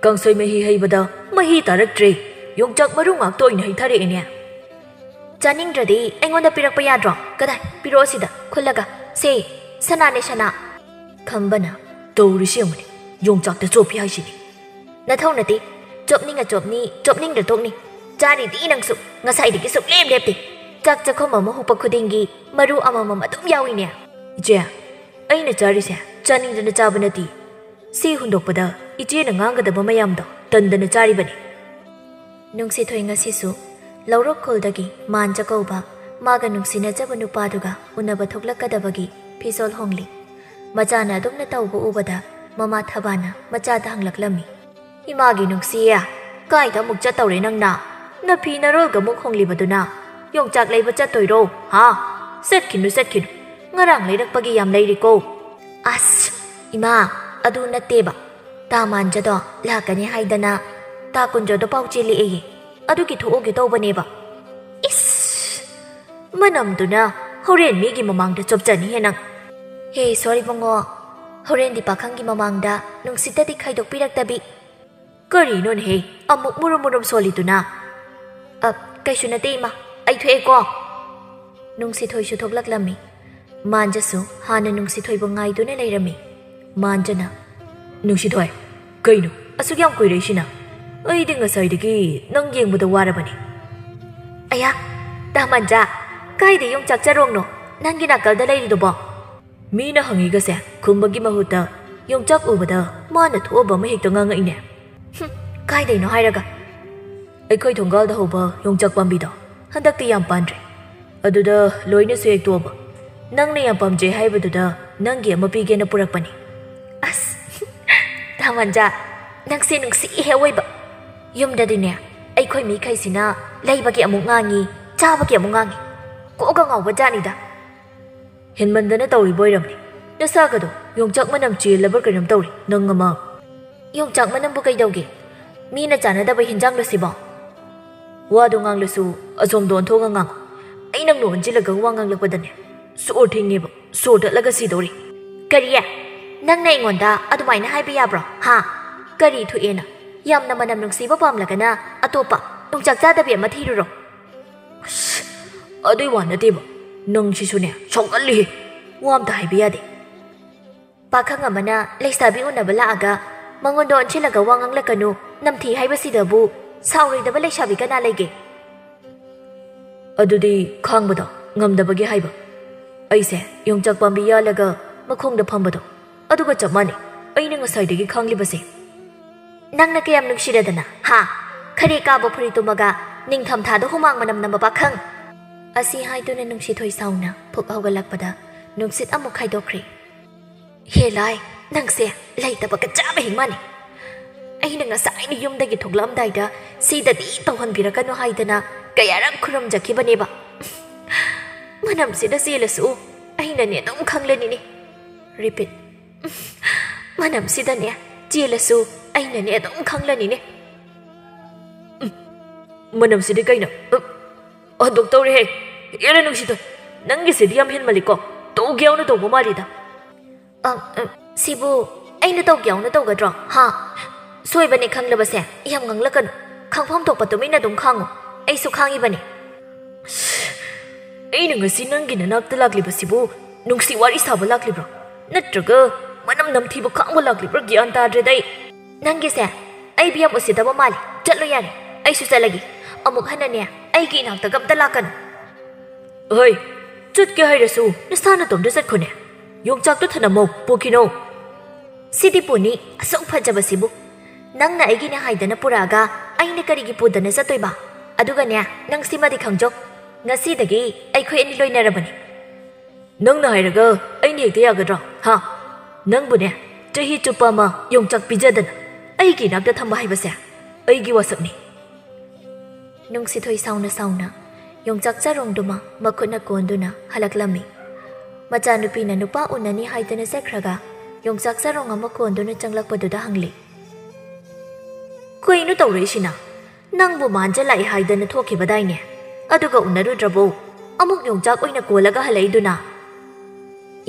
ꯀꯥꯡꯁꯣꯏ ꯃꯍꯤ ꯍꯩꯕꯗ ꯃꯍꯤ ꯇꯥꯔꯛꯇ꯭ꯔꯦ꯫ ꯌꯣꯡꯆꯥꯛ ꯃꯔꯨ ꯉꯥꯛꯇ ꯑꯣꯏꯅ ꯍꯩꯊꯔꯛꯑꯦꯅꯦ꯫" "ꯆꯥꯅꯤꯡꯗ꯭ꯔꯗꯤ ꯑꯩꯉꯣꯟꯗ ꯄꯤꯔꯛꯄ ꯌꯥꯗ꯭ꯔꯣ? ꯀꯗꯥꯏ? ꯄꯤꯔꯛꯑꯣ ꯁꯤꯗ, ꯈꯨꯜꯂꯒ꯫ ꯁꯦ, ꯁꯅꯥꯅꯦ, ꯁꯅꯥ꯫" ꯈꯝꯕꯅ, "ꯇꯧꯔꯤꯁꯤ ꯌꯦꯡꯉꯨꯅꯦ, ꯌꯣꯡꯆꯥꯛꯇ ꯆꯣꯞꯄꯤ ꯍꯥꯏꯁꯤꯅꯤ꯫ ꯅꯊꯧ ꯅꯠꯇꯦ, ꯆꯣꯞꯅꯤꯡꯉ ꯆꯣꯞꯅꯤ, ꯆꯣꯞꯅꯤꯡꯗ꯭ꯔ ꯇꯣꯛꯅꯤ꯫ ꯆꯥꯔꯤꯗꯤ ꯅꯪꯁꯨ, ꯉꯁꯥꯏꯗꯒꯤ ꯁꯨꯛꯂꯦꯞ ꯂꯦꯞꯇꯦ꯫ ꯆꯥꯛ ꯆꯥꯛꯈꯨꯝ ꯑꯃ ꯍꯨꯞꯄ ꯈꯨꯗꯤꯡꯒꯤ ꯃꯔꯨ ꯑꯃꯃꯝ ꯑꯗꯨꯝ ꯌꯥꯎꯏꯅꯦ꯫" "ꯏꯆꯦ, ꯑꯩꯅ ꯆꯥꯔꯤꯁꯦ ꯆꯥꯅꯤꯡꯗꯅ ꯆꯥꯕ ꯅꯠꯇꯦ꯫ ꯁꯤ ꯍꯨꯟꯗꯣꯛꯄꯗ ꯏꯆꯦꯅ ꯉꯥꯡꯒꯗꯕ ꯃꯌꯥꯝꯗꯣ ꯇꯟꯗꯅ ꯆꯥꯔꯤꯕꯅꯤ꯫" ꯅꯨꯡꯁꯤꯊꯣꯏ ꯉꯁꯤꯁꯨ ꯂꯧꯔꯣꯛ ꯈꯨꯜꯗꯒꯤ ꯃꯥꯟꯖ ꯀꯧꯕ ꯃꯥꯒ ꯅꯨꯡꯁꯤꯅꯖꯕ ꯅꯨꯄꯥꯗꯨꯒ ꯎꯅꯕ ꯊꯣꯛꯂꯛꯀꯗꯕꯒꯤ ꯐꯤꯖꯣꯜ ꯍꯣꯡꯂꯤ꯫ ꯃꯆꯥꯅ ꯑꯗꯨꯝꯅ ꯇꯧꯕ ꯎꯕꯗ ꯃꯃꯥ ꯊꯕꯥꯅ ꯃꯆꯥꯗ ꯍꯪꯂꯛꯂꯝꯃꯤ, "ꯏꯃꯥꯒꯤ ꯅꯨꯡꯁꯤꯌꯦ, ꯀꯥꯏꯗ ꯑꯃꯨꯛ ꯆꯠꯇꯧꯔꯦ ꯅꯪꯅ? ꯅꯐꯤ ꯅꯔꯣꯜꯒ ꯑꯃꯨꯛ ꯍꯣꯡꯂꯤꯕꯗꯨꯅ ꯌꯣꯡꯆꯥꯛ ꯂꯩꯕ ꯆꯠꯇꯣꯏꯔꯣ? ꯍꯥ? ꯆꯠꯈꯤꯅꯨ, ꯆꯠꯈꯤꯅꯨ꯫ ꯉꯔꯥꯡ ꯂꯩꯔꯛꯄꯒꯤ ꯌꯥꯝ ꯂꯩꯔꯤꯀꯣ꯫" "ꯑꯁ, ꯏꯃꯥ, ꯑꯗꯨ ꯅꯠꯇꯦꯕ꯫ ꯇꯥ ꯃꯥꯟꯖꯗꯣ ꯂꯥꯛꯀꯅꯤ ꯍꯥꯏꯗꯅ ꯇꯥ ꯀꯨꯟꯖꯣꯗꯣ ꯄꯥꯎ ꯆꯦꯜꯂꯛꯑꯦꯌꯦ꯫ ꯑꯗꯨꯒꯤ ꯊꯣꯛꯎꯒꯦ ꯇꯧꯕꯅꯦꯕ꯫" "ꯏꯁ! ꯃꯅꯝꯗꯨꯅ ꯍꯣꯔꯦꯟ ꯃꯤꯒꯤ ꯃꯃꯥꯡꯗ ꯆꯣꯞꯆꯅꯤꯍꯦ ꯅꯪ꯫" "ꯍꯦ, ꯁꯣꯔꯤ ꯕꯨꯡꯉꯣ, ꯍꯣꯔꯦꯟꯗꯤ ꯄꯥꯈꯪꯒꯤ ꯃꯃꯥꯡꯗ ꯅꯨꯡꯁꯤꯠꯇꯗꯤ ꯈꯥꯏꯗꯣꯛꯄꯤꯔꯛꯇꯕꯤ꯫" "ꯀꯔꯤꯅꯣꯅꯦꯍꯦ, ꯑꯃꯨꯛ ꯃꯨꯔꯨꯝ ꯃꯨꯔꯨꯝ ꯁꯣꯜꯂꯤꯗꯨꯅ?" "ꯑ, ꯀꯩꯁꯨ ꯅꯠꯇꯦ ꯏꯃꯥ, ꯑꯩ ꯊꯣꯛꯑꯦꯀꯣ꯫" ꯅꯨꯡꯁꯤꯊꯣꯏꯁꯨ ꯊꯣꯛꯂꯛꯂꯝꯃꯤ꯫ ꯃꯥꯟꯖꯁꯨ ꯍꯥꯟꯅ ꯅꯨꯡꯁꯤꯊꯣꯏꯕꯨ ꯉꯥꯏꯗꯨꯅ ꯂꯩꯔꯝꯃꯤ꯫ ꯃꯥꯟꯖꯅ, "ꯅꯨꯡꯁꯤꯊꯣꯏ, ꯀꯩꯅꯣ ꯑꯁꯨꯛ ꯌꯥꯝ ꯀꯨꯏꯔꯛꯏꯁꯤꯅ? ꯑꯩꯗꯤ ꯉꯁꯥꯏꯗꯒꯤ ꯅꯪ ꯌꯦꯡꯕꯗ ꯋꯥꯔꯕꯅꯤ꯫" "ꯑꯌꯥ, ꯇꯥ ꯃꯥꯟꯖ, ꯀꯥꯏꯗ ꯌꯣꯡꯆꯥꯛ ꯆꯔꯣꯡꯅꯣ ꯅꯪꯒꯤ ꯅꯥꯀꯜꯗ ꯂꯩꯔꯤꯗꯨꯕꯣ?" ꯃꯤꯅ ꯍꯪꯉꯤꯒꯁꯦ ꯈꯨꯝꯕꯒꯤ ꯃꯍꯨꯠꯇ ꯌꯣꯡꯆꯥꯛ ꯎꯕꯗ ꯃꯥꯅ ꯊꯣꯛꯑꯕ ꯑꯃ ꯍꯦꯛꯇ ꯉꯥꯡꯉꯛꯏꯅꯦ꯫ "ꯍꯨꯝ, ꯀꯥꯏꯗꯩꯅꯣ ꯍꯥꯏꯔꯒ?" "ꯑꯩꯈꯣꯏ ꯊꯣꯡꯒꯥꯜꯗ ꯍꯧꯕ ꯌꯣꯡꯆꯥꯛ ꯄꯥꯝꯕꯤꯗꯣ ꯍꯟꯗꯛꯇꯤ ꯌꯥꯝ ꯄꯥꯟꯗ꯭ꯔꯦ꯫ ꯑꯗꯨꯗ ꯂꯣꯏꯅꯁꯨ ꯍꯦꯛꯇꯣꯛꯑꯕ꯫ ꯅꯪꯅ ꯌꯥꯝ ꯄꯥꯝꯖꯩ ꯍꯥꯏꯕꯗꯨꯗ ꯅꯪꯒꯤ ꯑꯃ ꯄꯤꯒꯦꯅ ꯄꯨꯔꯛꯄꯅꯤ꯫" "ꯑꯁ, ꯇꯥ ꯃꯥꯟꯖ, ꯅꯪꯁꯦ ꯅꯨꯡꯁꯤꯍꯦ ꯑꯋꯣꯏꯕ꯫ ꯌꯨꯝꯗꯗꯤꯅꯦ, ꯑꯩꯈꯣꯏ ꯃꯤꯈꯩꯁꯤꯅ ꯂꯩꯕꯒꯤ ꯑꯃꯨꯛ ꯉꯥꯡꯉꯤ, ꯆꯥꯕꯒꯤ ꯑꯃꯨꯛ ꯉꯥꯡꯉꯤ꯫ ꯀꯣꯛꯀ ꯉꯥꯎꯕ ꯖꯥꯠꯅꯤꯗ꯫" "ꯍꯦꯟꯃꯟꯗꯅ ꯇꯧꯔꯤꯕ ꯑꯣꯏꯔꯝꯅꯤ꯫ ꯅꯁꯥꯒꯗꯣ ꯌꯣꯡꯆꯥꯛ ꯃꯅꯝ ꯆꯦꯜꯂꯕ꯭ꯔꯥ ꯀꯩꯅꯣꯝ ꯇꯧꯔꯤ, ꯅꯪ ꯑꯃ꯫" "ꯌꯣꯡꯆꯥꯛ ꯃꯅꯝꯕꯨ ꯀꯩꯗꯧꯒꯦ? ꯃꯤꯅ ꯆꯥꯅꯗꯕ ꯍꯤꯟꯖꯥꯡꯂꯣ ꯁꯤꯕꯣ?" "ꯋꯥꯗꯣ ꯉꯥꯡꯂꯁꯨ ꯑꯁꯣꯝꯗ ꯑꯣꯟꯊꯣꯛꯑꯒ ꯉꯥꯡꯉꯨ꯫ ꯑꯩ ꯅꯪꯅ ꯑꯣꯟꯁꯤꯜꯂꯒ ꯋꯥ ꯉꯥꯡꯂꯛꯄꯗꯅꯦ, ꯁꯣꯔ ꯊꯤꯡꯉꯦꯕ, ꯁꯣꯔ ꯇꯠꯂꯒ ꯁꯤꯗꯧꯔꯤ꯫" "ꯀꯔꯤ? ꯅꯪꯅ ꯑꯩꯉꯣꯟꯗ ꯑꯗꯨꯃꯥꯏꯅ ꯍꯥꯏꯕ ꯌꯥꯕ꯭ꯔꯣ? ꯍꯥ? ꯀꯔꯤ ꯊꯣꯛꯑꯦꯅ? ꯌꯥꯝꯅ ꯃꯅꯝ ꯅꯨꯡꯁꯤꯕ ꯄꯥꯝꯂꯒꯅ ꯑꯇꯣꯞꯄ ꯌꯣꯡꯆꯥꯛ ꯆꯥꯗꯕꯤ ꯑꯃ ꯊꯤꯔꯨꯔꯣ꯫" "ꯑꯁ, ꯑꯗꯨꯏ ꯋꯥ ꯅꯠꯇꯦꯕ꯫ ꯅꯪꯁꯤꯁꯨꯅꯦ, ꯁꯥꯎꯒꯜꯂꯤꯍꯦ꯫ ꯋꯥ ꯑꯝꯇ ꯍꯥꯏꯕ ꯌꯥꯗꯦ꯫" ꯄꯥꯈꯪ ꯑꯃꯅ ꯂꯩꯁꯥꯕꯤ ꯎꯅꯕ ꯂꯥꯛꯑꯒ ꯃꯉꯣꯟꯗ ꯑꯣꯟꯁꯤꯜꯂꯒ ꯋꯥ ꯉꯥꯡꯂꯛꯀꯅꯨ, ꯅꯝꯊꯤ ꯍꯥꯏꯕꯁꯤꯗꯕꯨ ꯁꯥꯎꯔꯣꯏꯗꯕ ꯂꯩꯁꯥꯕꯤ ꯀꯅꯥ ꯂꯩꯒꯦ? ꯑꯗꯨꯗꯤ ꯈꯥꯡꯕꯗꯣ ꯉꯝꯗꯕꯒꯤ ꯍꯥꯏꯕ꯫ ꯑꯩꯁꯦ ꯌꯣꯡꯆꯥꯛ ꯄꯥꯝꯕꯤ ꯌꯥꯜꯂꯒ ꯃꯈꯣꯡꯗ ꯐꯝꯕꯗꯣ, ꯑꯗꯨꯒ ꯆꯞ ꯃꯥꯟꯅꯩ ꯑꯩꯅ ꯉꯁꯥꯏꯗꯒꯤ ꯈꯥꯡꯂꯤꯕꯁꯦ꯫ ꯅꯪꯅ ꯀꯌꯥꯝ ꯅꯨꯡꯁꯤꯔꯗꯅ, ꯍꯥ? ꯈꯔꯦ ꯀꯥꯕ ꯐꯨꯔꯤꯠ ꯇꯨꯝꯃꯒ ꯅꯤꯡꯊꯝꯊꯥꯗ ꯍꯨꯃꯥꯡ ꯃꯅꯝ ꯅꯝꯕ ꯄꯥꯈꯪ꯫ ꯑꯁꯤ ꯍꯥꯏꯗꯨꯅ ꯅꯨꯡꯁꯤꯊꯣꯏ ꯁꯥꯎꯅ ꯐꯨꯛ ꯍꯧꯒꯠꯂꯛꯄꯗ ꯅꯨꯡꯁꯤꯠ ꯑꯃꯨꯛ ꯈꯥꯏꯗꯣꯛꯈ꯭ꯔꯦ꯫ ꯍꯦ ꯂꯥꯏ, ꯅꯪꯁꯦ ꯂꯩꯇꯕꯒ ꯆꯥꯕ ꯍꯤꯡ ꯃꯥꯅꯤ꯫ ꯑꯩꯅ ꯉꯁꯥꯏꯅ ꯌꯨꯝꯗꯒꯤ ꯊꯣꯛꯂꯛꯑꯝꯗꯥꯏꯗ ꯁꯤꯗꯗꯤ ꯇꯧꯍꯟꯕꯤꯔꯛꯀꯅꯨ ꯍꯥꯏꯗꯅ ꯀꯌꯥꯔꯛ ꯈꯨꯔꯨꯝꯖꯈꯤꯕꯅꯦꯕ꯫ ꯃꯅꯝꯁꯤꯗ ꯆꯦꯜꯂꯁꯨ ꯑꯩꯅꯅꯦ ꯑꯗꯨꯝ ꯈꯪꯂꯅꯤꯅꯦ꯫ Repeat. ꯃꯅꯝꯁꯤꯗꯅꯦ ꯆꯦꯜꯂꯁꯨ ꯑꯩꯅꯅꯦ ꯑꯗꯨꯝ ꯈꯪꯂꯅꯤꯅꯦ꯫ ꯎꯝ, ꯃꯅꯝꯁꯤꯗꯤ ꯀꯩꯅꯣ? ꯎꯝ, ꯍꯟꯗꯣꯛꯇꯧꯔꯦꯍꯦ꯫ ꯌꯥꯔꯦ ꯅꯨꯡꯁꯤꯊꯣꯏ, ꯅꯪꯒꯤꯁꯤꯗꯤ ꯌꯥꯝ ꯍꯦꯟꯃꯜꯂꯤꯀꯣ꯫ ꯇꯧꯒꯦ ꯌꯥꯎꯅ ꯇꯧꯕ ꯃꯥꯜꯂꯤꯗ꯫ ꯑ, ꯑ, ꯁꯤꯕꯨ ꯑꯩꯅ ꯇꯧꯒꯦ ꯌꯥꯎꯅ ꯇꯧꯒꯗ꯭ꯔꯣ? ꯍꯥ? ꯁꯣꯏꯕꯅꯦ ꯈꯪꯂꯕꯁꯦ ꯌꯥꯝ ꯉꯥꯡꯂꯛꯀꯅꯨ꯫ ꯈꯪꯐꯝ ꯊꯣꯛꯄ ꯇꯨꯃꯤꯟꯅ ꯑꯗꯨꯝ ꯈꯥꯡꯉꯨ꯫ ꯑꯩꯁꯨ ꯈꯥꯡꯉꯤꯕꯅꯦ꯫ ꯑꯩꯅ ꯉꯁꯤ ꯅꯪꯒꯤ ꯅꯅꯥꯛꯇ ꯂꯥꯛꯂꯤꯕꯁꯤꯕꯨ ꯅꯨꯡꯁꯤ ꯋꯥꯔꯤ ꯁꯥꯕ ꯂꯥꯛꯂꯤꯕ꯭ꯔꯣ? ꯅꯠꯇ꯭ꯔꯒ ꯃꯅꯝ ꯅꯝꯊꯤꯕ ꯈꯥꯡꯕ ꯂꯥꯛꯂꯤꯕ꯭ꯔꯥ? ꯒ꯭ꯌꯥꯟ ꯇꯥꯗ꯭ꯔꯦꯗ ꯑꯩ꯫ ꯅꯪꯒꯤꯁꯦ ꯑꯩꯕꯨ ꯌꯥꯝ ꯎꯁꯤꯠꯇꯕ ꯃꯥꯜꯂꯦ꯫ ꯆꯠꯂꯣ ꯌꯥꯔꯦ, ꯑꯩꯁꯨ ꯆꯠꯂꯒꯦ꯫ ꯑꯃꯨꯛ ꯍꯟꯅꯅꯦ ꯑꯩꯒꯤ ꯏꯅꯥꯛꯇꯒ ꯑꯝꯇ ꯂꯥꯛꯀꯅꯨ꯫ ꯍꯣꯏ, ꯆꯠꯀꯦ ꯍꯥꯏꯔꯁꯨ ꯅꯁꯥ ꯅꯇꯣꯝꯇ ꯆꯠꯈꯣꯅꯦ꯫ ꯌꯣꯡꯆꯥꯛꯇꯣ ꯊꯅꯝꯃꯣ, ꯄꯨꯈꯤꯅꯣ꯫ ꯁꯤꯗꯤ ꯄꯨꯅꯤ, ꯑꯁꯨꯛ ꯐꯖꯕꯁꯤꯕꯨ꯫ ꯅꯪꯅ ꯑꯩꯒꯤꯅꯦ ꯍꯥꯏꯗꯅ ꯄꯨꯔꯛꯑꯒ ꯑꯩꯅ ꯀꯔꯤꯒꯤ ꯄꯨꯗꯅ ꯆꯠꯇꯣꯏꯕ? ꯑꯗꯨꯒꯅꯦ, ꯅꯪ ꯁꯤꯃꯗꯤ ꯈꯪꯖꯧ, ꯉꯁꯤꯗꯒꯤ ꯑꯩꯈꯣꯏ ꯑꯅꯤ ꯂꯣꯏꯅꯔꯕꯅꯤ꯫ ꯅꯪꯅ ꯍꯥꯏꯔꯒ ꯑꯩꯅ ꯍꯦꯛꯇ ꯌꯥꯒꯗ꯭ꯔꯣ? ꯍꯥ? ꯅꯪꯕꯨꯅꯦ, ꯆꯍꯤ ꯆꯨꯞꯄ ꯑꯃ ꯌꯣꯡꯆꯥꯛ ꯄꯤꯖꯗꯅ ꯑꯩꯒꯤ ꯏꯅꯥꯛꯇ ꯊꯝꯕ ꯍꯥꯏꯕꯁꯦ ꯑꯩꯒꯤ ꯋꯥꯁꯛꯅꯤ꯫ ꯅꯨꯡꯁꯤꯊꯣꯏ ꯁꯥꯎꯅ ꯁꯥꯎꯅ ꯌꯣꯡꯆꯥꯛ ꯆꯔꯣꯡꯗꯨꯃ ꯃꯈꯨꯠꯅ ꯀꯣꯟꯗꯨꯅ ꯍꯜꯂꯛꯂꯝꯃꯤ꯫ ꯃꯆꯥꯅꯨꯄꯤꯅ ꯅꯨꯄꯥ ꯎꯅꯅꯤ ꯍꯥꯏꯗꯨꯅ ꯆꯠꯈ꯭ꯔꯒ ꯌꯣꯡꯆꯥꯛ ꯆꯔꯣꯡ ꯑꯃ ꯀꯣꯟꯗꯨꯅ ꯆꯪꯂꯛꯄꯗꯨꯗ ꯍꯪꯂꯤ, "ꯀꯩꯅꯣ ꯇꯧꯔꯛꯏꯁꯤꯅ? ꯅꯪꯕꯨ ꯃꯥꯟꯖ ꯂꯥꯛꯏ ꯍꯥꯏꯗꯅ ꯊꯣꯛꯈꯤꯕꯗꯥꯏꯅꯦ? ꯑꯗꯨꯒ ꯎꯅꯔꯨꯗ꯭ꯔꯕꯣ? ꯑꯃꯨꯛ ꯌꯣꯡꯆꯥꯛ ꯑꯣꯏꯅ ꯀꯣꯜꯂꯒ ꯍꯜꯂꯛꯏꯗꯨꯅ?"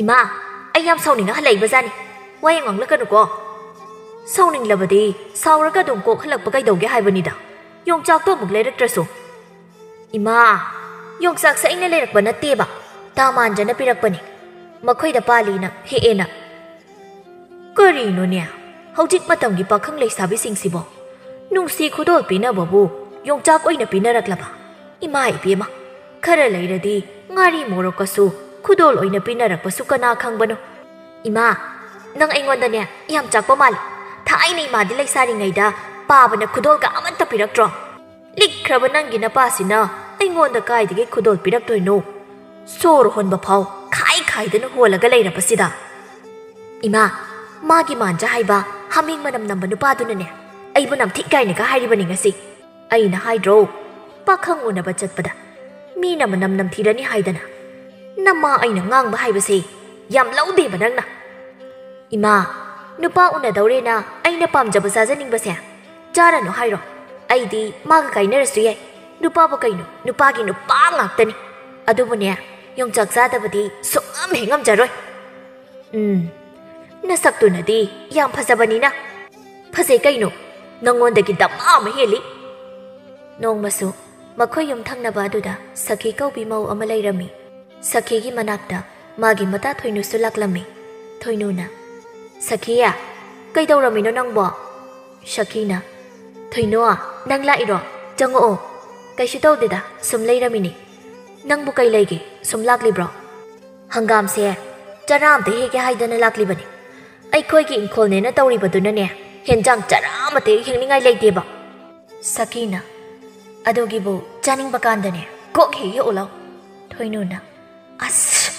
"ꯏꯃꯥ, ꯑꯩ ꯌꯥꯝ ꯁꯥꯎꯅꯤꯡꯉ ꯍꯜꯂꯛꯏꯕꯖꯥꯠꯅꯤ꯫ ꯋꯥ ꯌꯥꯝ ꯉꯥꯡꯂꯛꯀꯅꯨꯀꯣ꯫ ꯁꯥꯎꯅꯤꯡꯂꯕꯗꯤ ꯁꯥꯎꯔꯒ ꯑꯗꯨꯝ ꯀꯣꯛ ꯍꯜꯂꯛꯄ ꯀꯩꯗꯧꯒꯦ ꯍꯥꯏꯕꯅꯤꯗ, ꯌꯣꯡꯆꯥꯛꯇꯣ ꯑꯃꯨꯛ ꯂꯩꯔꯛꯇ꯭ꯔꯁꯨ꯫" "ꯏꯃꯥ, ꯌꯣꯡꯆꯥꯛꯁꯦ ꯑꯩꯅ ꯂꯩꯔꯛꯄ ꯅꯠꯇꯦꯕ, ꯇꯥ ꯃꯥꯟꯖꯅ ꯄꯤꯔꯛꯄꯅꯤ꯫ ꯃꯈꯣꯏꯗ ꯄꯥꯜꯂꯤꯅ ꯍꯦꯛꯑꯦꯅ꯫" ꯀꯔꯤꯅꯣꯅꯦ? ꯍꯧꯖꯤꯛ ꯃꯇꯝꯒꯤ ꯄꯥꯈꯪ ꯂꯩꯁꯥꯕꯤꯁꯤꯡꯁꯤꯕꯣ ꯅꯨꯡꯁꯤ ꯈꯨꯗꯣꯜ ꯄꯤꯅꯕꯕꯨ ꯌꯣꯡꯆꯥꯛ ꯑꯣꯏꯅ ꯄꯤꯅꯔꯛꯂꯕ? ꯏꯃꯥ ꯏꯕꯦꯝꯃ, ꯈꯔ ꯂꯩꯔꯗꯤ ꯉꯥꯔꯤ ꯃꯣꯔꯣꯛꯀꯁꯨ ꯈꯨꯗꯣꯜ ꯑꯣꯏꯅ ꯄꯤꯅꯔꯛꯄꯁꯨ ꯀꯅꯥ ꯈꯪꯕꯅꯣ? ꯏꯃꯥ, ꯅꯪ ꯑꯩꯉꯣꯟꯗꯅꯦ ꯌꯥꯝ ꯆꯥꯛꯄ ꯃꯥꯜꯂꯤ꯫ ꯊꯥꯏꯅ ꯏꯃꯥꯗꯤ ꯂꯩꯁꯥꯔꯤꯉꯩꯗ ꯄꯥꯕꯅ ꯈꯨꯗꯣꯜꯒ ꯑꯃꯠꯇ ꯄꯤꯔꯛꯇ꯭ꯔꯣ? ꯂꯤꯛꯈ꯭ꯔꯕ ꯅꯪꯒꯤ ꯅꯄꯥꯁꯤꯅ ꯑꯩꯉꯣꯟꯗ ꯀꯥꯏꯗꯒꯤ ꯈꯨꯗꯣꯜ ꯄꯤꯔꯛꯇꯣꯏꯅꯣ? ꯁꯣꯔ ꯍꯣꯟꯕ ꯐꯥꯎ ꯈꯥꯏ ꯈꯥꯏꯗꯅ ꯍꯣꯜꯂꯒ ꯂꯩꯔꯕꯁꯤꯗ꯫ ꯏꯃꯥ, ꯃꯥꯒꯤ ꯃꯥꯟꯖ ꯍꯥꯏꯕ ꯍꯥꯃꯦꯡ ꯃꯅꯝ ꯅꯝꯕ ꯅꯨꯄꯥꯗꯨꯅꯅꯦ ꯑꯩꯕꯨ ꯅꯝꯊꯤ ꯀꯥꯏꯅꯒ ꯍꯥꯏꯔꯤꯕꯅꯤ ꯉꯁꯤ꯫ ꯑꯩꯅ ꯍꯥꯏꯗ꯭ꯔꯣ, ꯄꯥꯈꯪ ꯎꯅꯕ ꯆꯠꯄꯗ ꯃꯤꯅ ꯃꯅꯝ ꯅꯝꯊꯤꯔꯅꯤ ꯍꯥꯏꯗꯅ꯫ ꯅꯃꯥ ꯑꯩꯅ ꯉꯥꯡꯕ ꯍꯥꯏꯕꯁꯦ ꯌꯥꯝ ꯂꯧꯗꯦꯕ ꯅꯪꯅ꯫ ꯏꯃꯥ, ꯅꯨꯄꯥ ꯎꯅꯗꯧꯔꯦꯅ ꯑꯩꯅ ꯄꯥꯝꯖꯕ ꯆꯥꯖꯅꯤꯡꯕꯁꯦ ꯆꯥꯔꯅꯨ ꯍꯥꯏꯔꯣ? ꯑꯩꯗꯤ ꯃꯥꯒ ꯀꯥꯏꯅꯔꯁꯨ ꯌꯥꯏ꯫ ꯅꯨꯄꯥꯕꯨ ꯀꯩꯅꯣ, ꯅꯨꯄꯥꯒꯤ ꯅꯨꯄꯥ ꯉꯥꯛꯇꯅꯤ꯫ ꯑꯗꯨꯕꯨꯅꯦ, ꯌꯣꯡꯆꯥꯛ ꯆꯥꯗꯕꯗꯤ ꯁꯨꯡꯉꯝ ꯍꯦꯛ ꯉꯝꯖꯔꯣꯏ꯫ ꯎꯝ, ꯅꯁꯛꯇꯨꯅꯗꯤ ꯌꯥꯝ ꯐꯖꯕꯅꯤꯅ꯫ ꯐꯖꯩ ꯀꯩꯅꯣ, ꯅꯉꯣꯟꯗꯒꯤ ꯗꯃꯥ ꯑꯃ ꯍꯦꯜꯂꯤ꯫ ꯅꯣꯡꯃꯁꯨ ꯃꯈꯣꯏ ꯌꯨꯝ ꯊꯪꯅꯕ ꯑꯗꯨꯗ ꯁꯈꯤ ꯀꯧꯕꯤ ꯃꯧ ꯑꯃ ꯂꯩꯔꯝꯃꯤ꯫ ꯁꯈꯤꯒꯤ ꯃꯅꯥꯛꯇ ꯃꯥꯒꯤ ꯃꯇꯥ ꯊꯣꯏꯅꯨꯁꯨ ꯂꯥꯛꯂꯝꯃꯤ꯫ ꯊꯣꯏꯅꯨꯅ, "ꯁꯈꯤ, ꯀꯩꯗꯧꯔꯝꯃꯤꯅꯣ ꯅꯪꯕꯣ?" ꯁꯈꯤꯅ, "ꯊꯣꯏꯅꯨ, ꯅꯪ ꯂꯥꯛꯏꯔꯣ? ꯆꯪꯉꯛꯑꯣ꯫" "ꯀꯩꯁꯨ ꯇꯧꯗꯦꯗ, ꯁꯨꯝ ꯂꯩꯔꯝꯃꯤꯅꯤ꯫ ꯅꯪꯕꯨ ꯀꯩ ꯂꯩꯒꯦ? ꯁꯨꯝ ꯂꯥꯛꯂꯤꯕ꯭ꯔꯣ?" "ꯍꯪꯒꯥꯝꯁꯦ ꯆꯔꯥ ꯑꯝꯇ ꯍꯦꯛꯀꯦ ꯍꯥꯏꯗꯅ ꯂꯥꯛꯂꯤꯕꯅꯤ꯫ ꯑꯩꯈꯣꯏꯒꯤ ꯏꯪꯈꯣꯜꯅꯦꯅ ꯇꯧꯔꯤꯕꯗꯨꯅꯅꯦ, ꯍꯦꯟꯖꯥꯡ ꯆꯔꯥ ꯑꯃꯇ ꯍꯦꯛ ꯍꯦꯛꯅꯤꯡꯉꯥꯏ ꯂꯩꯇꯦꯕ꯫" ꯁꯈꯤꯅ, "ꯑꯗꯨꯒꯤꯕꯨ ꯆꯥꯅꯤꯡꯕ ꯀꯥꯟꯗꯅꯦ ꯀꯣꯛ ꯍꯦꯛ ꯍꯦꯛꯎ ꯂꯥꯎ꯫" ꯊꯣꯏꯅꯨꯅ, "ꯑꯁ,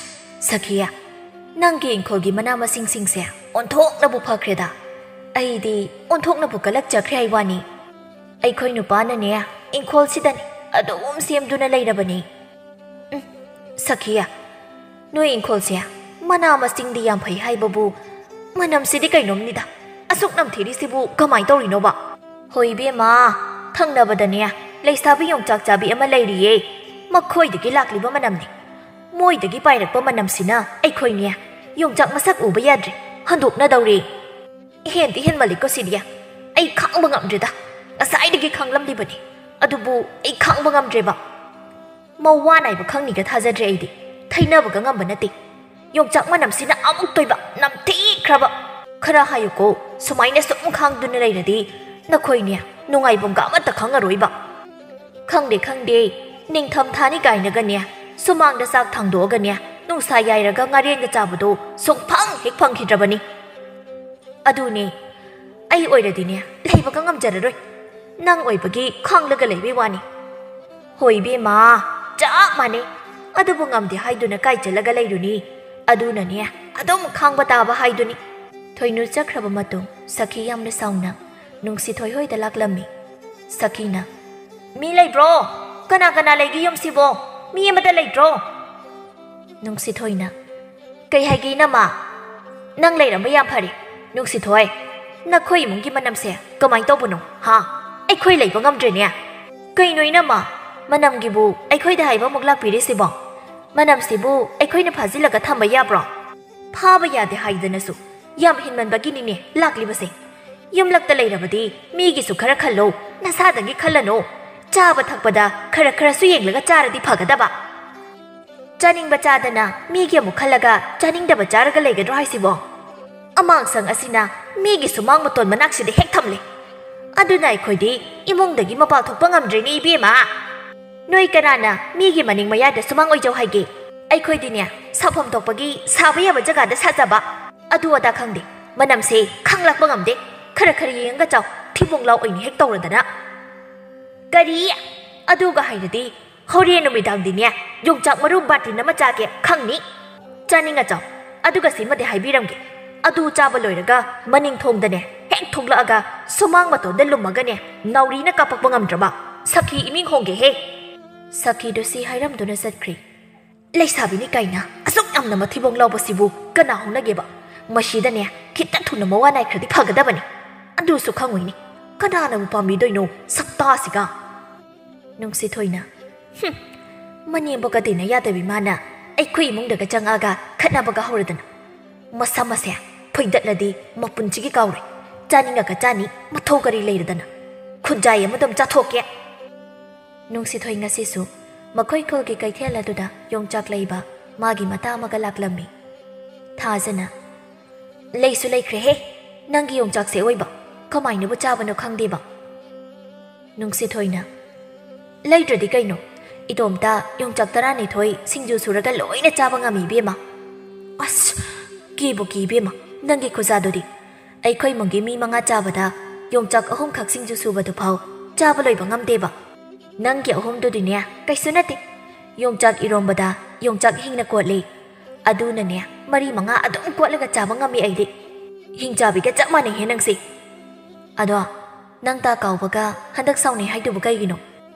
ꯁꯈꯤꯌꯥ, ꯅꯪꯒꯤ ꯏꯪꯈꯣꯜꯒꯤ ꯃꯅꯥ ꯃꯁꯤꯡꯁꯤꯡꯁꯦ ꯑꯣꯟꯊꯣꯛꯅꯕꯨ ꯐꯈ꯭ꯔꯦꯗ꯫ ꯑꯩꯗꯤ ꯑꯣꯟꯊꯣꯛꯅꯕꯨ ꯀꯂꯛꯆꯈ꯭ꯔꯦ ꯍꯥꯏ ꯋꯥꯅꯤ꯫ ꯑꯩꯈꯣꯏ ꯅꯨꯄꯥꯅꯅꯦ ꯏꯪꯈꯣꯜꯁꯤꯗꯅꯦ ꯑꯗꯨꯝ ꯁꯦꯝꯗꯨꯅ ꯂꯩꯔꯕꯅꯤ꯫" "ꯎꯝ, ꯁꯈꯤꯌꯥ, ꯅꯣꯏ ꯏꯪꯈꯣꯜꯁꯦ ꯃꯅꯥ ꯃꯁꯤꯡꯗꯤ ꯌꯥꯝ ꯐꯩ ꯍꯥꯏꯕꯕꯨ ꯃꯅꯝꯁꯤꯗꯤ ꯀꯩꯅꯣꯝꯅꯤꯗ꯫ ꯑꯁꯨꯛ ꯅꯝꯊꯤꯔꯤꯁꯤꯕꯨ ꯀꯃꯥꯏ ꯇꯧꯔꯤꯅꯣꯕ?" "ꯍꯣꯏ ꯏꯕꯦꯝꯃ, ꯊꯪꯅꯕꯗꯅꯦ ꯂꯩꯁꯥꯕꯤ ꯌꯣꯡꯆꯥꯛ ꯆꯥꯕꯤ ꯑꯃ ꯂꯩꯔꯤꯌꯦ꯫ ꯃꯈꯣꯏꯗꯒꯤ ꯂꯥꯛꯂꯤꯕ ꯃꯅꯝꯅꯤ꯫ ꯃꯣꯏꯗꯒꯤ ꯄꯥꯏꯔꯛꯄ ꯃꯅꯝꯁꯤꯅ ꯑꯩꯈꯣꯏꯅꯦ ꯌꯣꯡꯆꯥꯛ ꯃꯁꯛ ꯎꯕ ꯌꯥꯗ꯭ꯔꯦ, ꯍꯟꯗꯣꯛꯅꯗꯧꯔꯦ꯫ ꯍꯦꯟꯗꯤ ꯍꯦꯟꯃꯜꯂꯤꯀꯣ ꯁꯤꯗꯤ꯫ ꯑꯩ ꯈꯥꯡꯕ ꯉꯝꯗ꯭ꯔꯦꯗ꯫ ꯉꯁꯥꯏꯗꯒꯤ ꯈꯥꯡꯂꯝꯂꯤꯕꯅꯤ, ꯑꯗꯨꯕꯨ ꯑꯩ ꯈꯥꯡꯕ ꯉꯝꯗ꯭ꯔꯦꯕ꯫ ꯃꯋꯥ ꯅꯥꯏꯕ ꯈꯪꯅꯤꯒ ꯊꯥꯖꯗ꯭ꯔꯦ ꯑꯩꯗꯤ꯫ ꯊꯩꯅꯕꯒ ꯉꯝꯕ ꯅꯠꯇꯦ꯫ ꯌꯣꯡꯆꯥꯛ ꯃꯅꯝꯁꯤꯅ ꯑꯃꯨꯛꯇꯣꯏꯕ ꯅꯝꯊꯤꯈ꯭ꯔꯕ꯫" "ꯈꯔ ꯍꯥꯏꯌꯨꯀꯣ, ꯁꯨꯃꯥꯏꯅ ꯁꯨꯝ ꯈꯥꯡꯗꯨꯅ ꯂꯩꯔꯗꯤ ꯅꯈꯣꯏꯅꯦ ꯅꯨꯡꯉꯥꯏꯐꯝꯒ ꯑꯃꯠꯇ ꯈꯪꯉꯔꯣꯏꯕ꯫ ꯈꯪꯗꯦ ꯈꯪꯗꯦ, ꯅꯤꯡꯊꯝ ꯊꯥꯅꯤ ꯀꯥꯏꯅꯒꯅꯦ ꯁꯨꯃꯥꯡꯗ ꯆꯥꯛ ꯊꯥꯡꯗꯣꯛꯑꯒꯅꯦ ꯅꯨꯡꯁꯥ ꯌꯥꯏꯔꯒ ꯉꯥꯔꯦꯟꯒ ꯆꯥꯕꯗꯣ ꯁꯨꯡꯐꯪ ꯍꯦꯛ ꯐꯪꯈꯤꯗ꯭ꯔꯕꯅꯤ꯫ ꯑꯗꯨꯅꯦ, ꯑꯩ ꯑꯣꯏꯔꯗꯤꯅꯦ ꯂꯩꯕꯒ ꯉꯝꯖꯔꯔꯣꯏ꯫ ꯅꯪ ꯑꯣꯏꯕꯒꯤ ꯈꯥꯡꯂꯒ ꯂꯩꯕꯩ ꯋꯥꯅꯤ꯫" "ꯍꯣꯏ ꯏꯕꯦꯝꯃ, ꯆꯞ ꯃꯥꯟꯅꯩ꯫ ꯑꯗꯨꯕꯨ ꯉꯝꯗꯦ ꯍꯥꯏꯗꯨꯅ ꯀꯥꯏ ꯆꯠꯂꯒ ꯂꯩꯔꯨꯅꯤ? ꯑꯗꯨꯅꯅꯦ ꯑꯗꯨꯝ ꯈꯥꯡꯕ ꯇꯥꯕ ꯍꯥꯏꯗꯨꯅꯤ꯫" ꯊꯣꯏꯅꯨ ꯆꯠꯈ꯭ꯔꯕ ꯃꯇꯨꯡ ꯁꯈꯤ ꯌꯥꯝꯅ ꯁꯥꯎꯅ ꯅꯨꯡꯁꯤꯊꯣꯏ ꯍꯣꯏꯗ ꯂꯥꯛꯂꯝꯃꯤ꯫ ꯁꯈꯤꯅ, "ꯃꯤ ꯂꯩꯕ꯭ꯔꯣ? ꯀꯅꯥ ꯀꯅꯥ ꯂꯩꯒꯦ ꯌꯨꯝꯁꯤꯕꯣ? ꯃꯤ ꯑꯃꯠꯇ ꯂꯩꯇ꯭ꯔꯣ?" ꯅꯨꯡꯁꯤꯊꯣꯏꯅ, "ꯀꯩ ꯍꯥꯏꯒꯦ ꯏꯅꯝꯃ? ꯅꯪ ꯂꯩꯔꯝꯕ ꯌꯥꯝ ꯐꯔꯦ꯫ ꯅꯨꯡꯁꯤꯊꯣꯏ, ꯅꯈꯣꯏ ꯏꯃꯨꯡꯒꯤ ꯃꯅꯝꯁꯦ ꯀꯃꯥꯏꯅ ꯇꯧꯕꯅꯣ? ꯍꯥ? ꯑꯩꯈꯣꯏ ꯂꯩꯕ ꯉꯝꯗ꯭ꯔꯦꯅꯦ꯫" "ꯀꯩꯅꯣ ꯏꯅꯝꯃ? ꯃꯅꯝꯒꯤꯕꯨ ꯑꯩꯈꯣꯏꯗ ꯍꯥꯏꯕ ꯑꯃꯨꯛ ꯂꯥꯛꯄꯤꯔꯤꯁꯤꯕꯣ? ꯃꯅꯝꯁꯤꯕꯨ ꯑꯩꯈꯣꯏꯅ ꯐꯥꯖꯤꯜꯂꯒ ꯊꯝꯕ ꯌꯥꯕ꯭ꯔꯣ?" "ꯐꯥꯕ ꯌꯥꯗꯦ ꯍꯥꯏꯗꯅꯁꯨ ꯌꯥꯝ ꯍꯦꯟꯃꯟꯕꯒꯤꯅꯤꯅꯦ ꯂꯥꯛꯂꯤꯕꯁꯦ꯫ ꯌꯨꯝꯂꯛꯇ ꯂꯩꯔꯕꯗꯤ ꯃꯤꯒꯤꯁꯨ ꯈꯔ ꯈꯜꯂꯣ, ꯅꯁꯥꯗꯪꯒꯤ ꯈꯜꯂꯅꯨ꯫ ꯆꯥꯕ ꯊꯛꯄꯗ ꯈꯔ ꯈꯔꯁꯨ ꯌꯦꯡꯂꯒ ꯆꯥꯔꯗꯤ ꯐꯒꯗꯕ꯫ ꯆꯥꯅꯤꯡꯕ ꯆꯥꯗꯅ ꯃꯤꯒꯤ ꯑꯃꯨꯛ ꯈꯜꯂꯒ ꯆꯥꯅꯤꯡꯗꯕ ꯆꯥꯔꯒ ꯂꯩꯒꯗ꯭ꯔꯣ ꯍꯥꯏꯁꯤꯕꯣ? ꯑꯃꯥꯡꯁꯪ ꯑꯁꯤꯅ ꯃꯤꯒꯤ ꯁꯨꯃꯥꯡ ꯃꯇꯣꯟ ꯃꯅꯥꯛꯁꯤꯗ ꯍꯦꯛ ꯊꯝꯂꯦ꯫ ꯑꯗꯨꯅ ꯑꯩꯈꯣꯏꯗꯤ ꯏꯃꯨꯡꯗꯒꯤ ꯃꯄꯥꯟ ꯊꯣꯛꯄ ꯉꯝꯗ꯭ꯔꯦꯅꯦ ꯏꯕꯦꯝꯃ꯫ ꯅꯣꯏ ꯀꯅꯥꯅ ꯃꯤꯒꯤ ꯃꯅꯤꯡ ꯃꯌꯥꯗ ꯁꯨꯃꯥꯡ ꯑꯣꯏꯖꯧ ꯍꯥꯏꯒꯦ? ꯑꯩꯈꯣꯏꯗꯤꯅꯦ ꯁꯥꯐꯝ ꯊꯣꯛꯄꯒꯤ ꯁꯥꯕ ꯌꯥꯕ ꯖꯒꯥꯗ ꯁꯥꯖꯕ꯫ ꯑꯗꯨ ꯑꯗꯥ ꯈꯪꯗꯦ, ꯃꯅꯝꯁꯦ ꯈꯥꯡꯂꯥꯛꯄ ꯉꯝꯗꯦ꯫ ꯈꯔ ꯈꯔ ꯌꯦꯡꯉꯒ ꯆꯥꯎ, ꯊꯤꯕꯣꯡ ꯂꯥꯎ ꯑꯣꯏꯅ ꯍꯦꯛ ꯇꯧꯔꯗꯅ꯫" "ꯀꯔꯤ? ꯑꯗꯨꯒ ꯍꯥꯏꯔꯗꯤ ꯍꯣꯔꯦꯟ ꯅꯨꯃꯤꯗꯥꯡꯗꯤꯅꯦ ꯌꯣꯡꯆꯥꯛ ꯃꯔꯨ ꯕꯥꯇꯤꯟ ꯑꯃ ꯆꯥꯒꯦ, ꯈꯪꯅꯤ꯫ ꯆꯥꯅꯤꯡꯉ ꯆꯥꯎ꯫ ꯑꯗꯨꯒ ꯁꯤꯃꯗꯤ ꯍꯥꯏꯕꯤꯔꯝꯒꯦ, ꯑꯗꯨ ꯆꯥꯕ ꯂꯣꯏꯔꯒ ꯃꯅꯤꯡ ꯊꯣꯡꯗꯅꯦ ꯍꯦꯛ ꯊꯣꯛꯂꯛꯑꯒ ꯁꯨꯃꯥꯡ ꯃꯇꯣꯟꯗ ꯂꯨꯝꯃꯒꯅꯦ ꯅꯥꯎꯔꯤꯅ ꯀꯥꯞꯄꯛꯄ ꯉꯝꯗ꯭ꯔꯕ ꯁꯈꯤ ꯏꯃꯤꯡ ꯍꯣꯡꯒꯦꯍꯦ꯫" ꯁꯈꯤꯗꯨ ꯁꯤ ꯍꯥꯏꯔꯝꯗꯨꯅ ꯆꯠꯈ꯭ꯔꯦ꯫ "ꯂꯩꯁꯥꯕꯤꯅꯤ ꯀꯥꯏꯅ ꯑꯁꯨꯛ ꯌꯥꯝꯅ ꯃꯊꯤꯕꯣꯡ ꯂꯥꯎꯕꯁꯤꯕꯨ ꯀꯅꯥ ꯍꯧꯅꯒꯦꯕ? ꯃꯁꯤꯗꯅꯦ ꯈꯤꯇ ꯊꯨꯅ ꯃꯋꯥ ꯅꯥꯏꯈ꯭ꯔꯗꯤ ꯐꯒꯗꯕꯅꯤ꯫ ꯑꯗꯨꯁꯨ ꯈꯪꯉꯣꯏꯅꯦ꯫ ꯀꯅꯥꯅꯕꯨ ꯄꯥꯝꯕꯤꯗꯣꯏꯅꯣ ꯁꯛꯇꯥꯁꯤꯒ?" ꯅꯨꯡꯁꯤꯊꯣꯏꯅ, "ꯍꯨꯝ, ꯃꯅꯦꯝꯕꯣꯛꯀ ꯇꯤꯟꯅ ꯌꯥꯗꯕꯤ ꯃꯥꯅ ꯑꯩꯈꯣꯏ ꯏꯃꯨꯡꯗꯒ ꯆꯪꯉꯛꯑꯒ ꯈꯠꯅꯕꯒ ꯍꯧꯔꯗꯅ꯫ ꯃꯁꯝ ꯑꯁꯦ ꯐꯣꯏꯗꯠꯂꯗꯤ ꯃꯄꯨꯟꯁꯤꯒꯤ ꯀꯥꯎꯔꯣꯏ꯫ ꯆꯥꯅꯤꯡꯉꯒ ꯆꯥꯅꯤ, ꯃꯊꯧ ꯀꯔꯤ ꯂꯩꯔꯗꯅ꯫ ꯈꯨꯟꯖꯥꯏ ꯑꯃꯗ ꯑꯗꯨꯝ ꯆꯥꯊꯣꯛꯀꯦ꯫" ꯅꯨꯡꯁꯤꯊꯣꯏ ꯉꯁꯤꯁꯨ ꯃꯈꯣꯏ ꯈꯨꯜꯒꯤ ꯀꯩꯊꯦꯜ ꯑꯗꯨꯗ ꯌꯣꯡꯆꯥꯛ ꯂꯩꯕ ꯃꯥꯒꯤ ꯃꯇꯥ ꯑꯃꯒ ꯂꯥꯛꯂꯝꯃꯤ꯫ ꯊꯥꯖꯅ, ꯂꯩꯁꯨ ꯂꯩꯈ꯭ꯔꯦꯍꯦ, ꯅꯪꯒꯤ ꯌꯣꯡꯆꯥꯛꯁꯦ ꯑꯣꯏꯕ꯫ ꯀꯃꯥꯏꯅꯕꯨ ꯆꯥꯕꯅꯣ ꯈꯪꯗꯦꯕ꯫ ꯅꯨꯡꯁꯤꯊꯣꯏꯅ, "ꯂꯩꯗ꯭ꯔꯗꯤ ꯀꯩꯅꯣ? ꯏꯇꯣꯝꯇ ꯌꯣꯡꯆꯥꯛ ꯇꯔꯥꯅꯤꯊꯣꯏ ꯁꯤꯡꯖꯨ ꯁꯨꯔꯒ ꯂꯣꯏꯅ ꯆꯥꯕ ꯉꯝꯃꯤ, ꯏꯕꯦꯝꯃ꯫ ꯑꯁ, ꯀꯤꯕꯨ ꯀꯤ, ꯏꯕꯦꯝꯃ, ꯅꯪꯒꯤ ꯈꯨꯖꯥꯗꯨꯗꯤ꯫ ꯑꯩꯈꯣꯏ ꯏꯃꯨꯡꯒꯤ ꯃꯤ ꯃꯉꯥ ꯆꯥꯕꯗ ꯌꯣꯡꯆꯥꯛ ꯑꯍꯨꯝꯈꯛ ꯁꯤꯡꯖꯨ ꯁꯨꯕꯗꯨꯐꯥꯎ ꯆꯥꯕ ꯂꯣꯏꯕ ꯉꯝꯗꯦꯕ꯫ ꯅꯪꯒꯤ ꯑꯍꯨꯝꯗꯨꯗꯤꯅꯦ, ꯀꯩꯁꯨ ꯅꯠꯇꯦ꯫ ꯌꯣꯡꯆꯥꯛ ꯏꯔꯣꯝꯕꯗ ꯌꯣꯡꯆꯥꯛ ꯍꯤꯡꯅ ꯀꯣꯠꯂꯤ꯫ ꯑꯗꯨꯅꯅꯦ, ꯃꯔꯤ ꯃꯉꯥ ꯑꯗꯨꯝ ꯀꯣꯠꯂꯒ ꯆꯥꯕ ꯉꯝꯃꯤ ꯑꯩꯗꯤ꯫ ꯍꯤꯡꯆꯥꯕꯤꯒ ꯆꯞ ꯃꯥꯟꯅꯩꯍꯦ ꯅꯪꯁꯦ꯫ ꯑꯗꯣ, ꯅꯪ ꯇꯥ ꯀꯥꯎꯕꯒ ꯍꯟꯗꯛ ꯁꯥꯎꯅꯩ ꯍꯥꯏꯗꯨꯕꯨ ꯀꯩꯒꯤꯅꯣ?"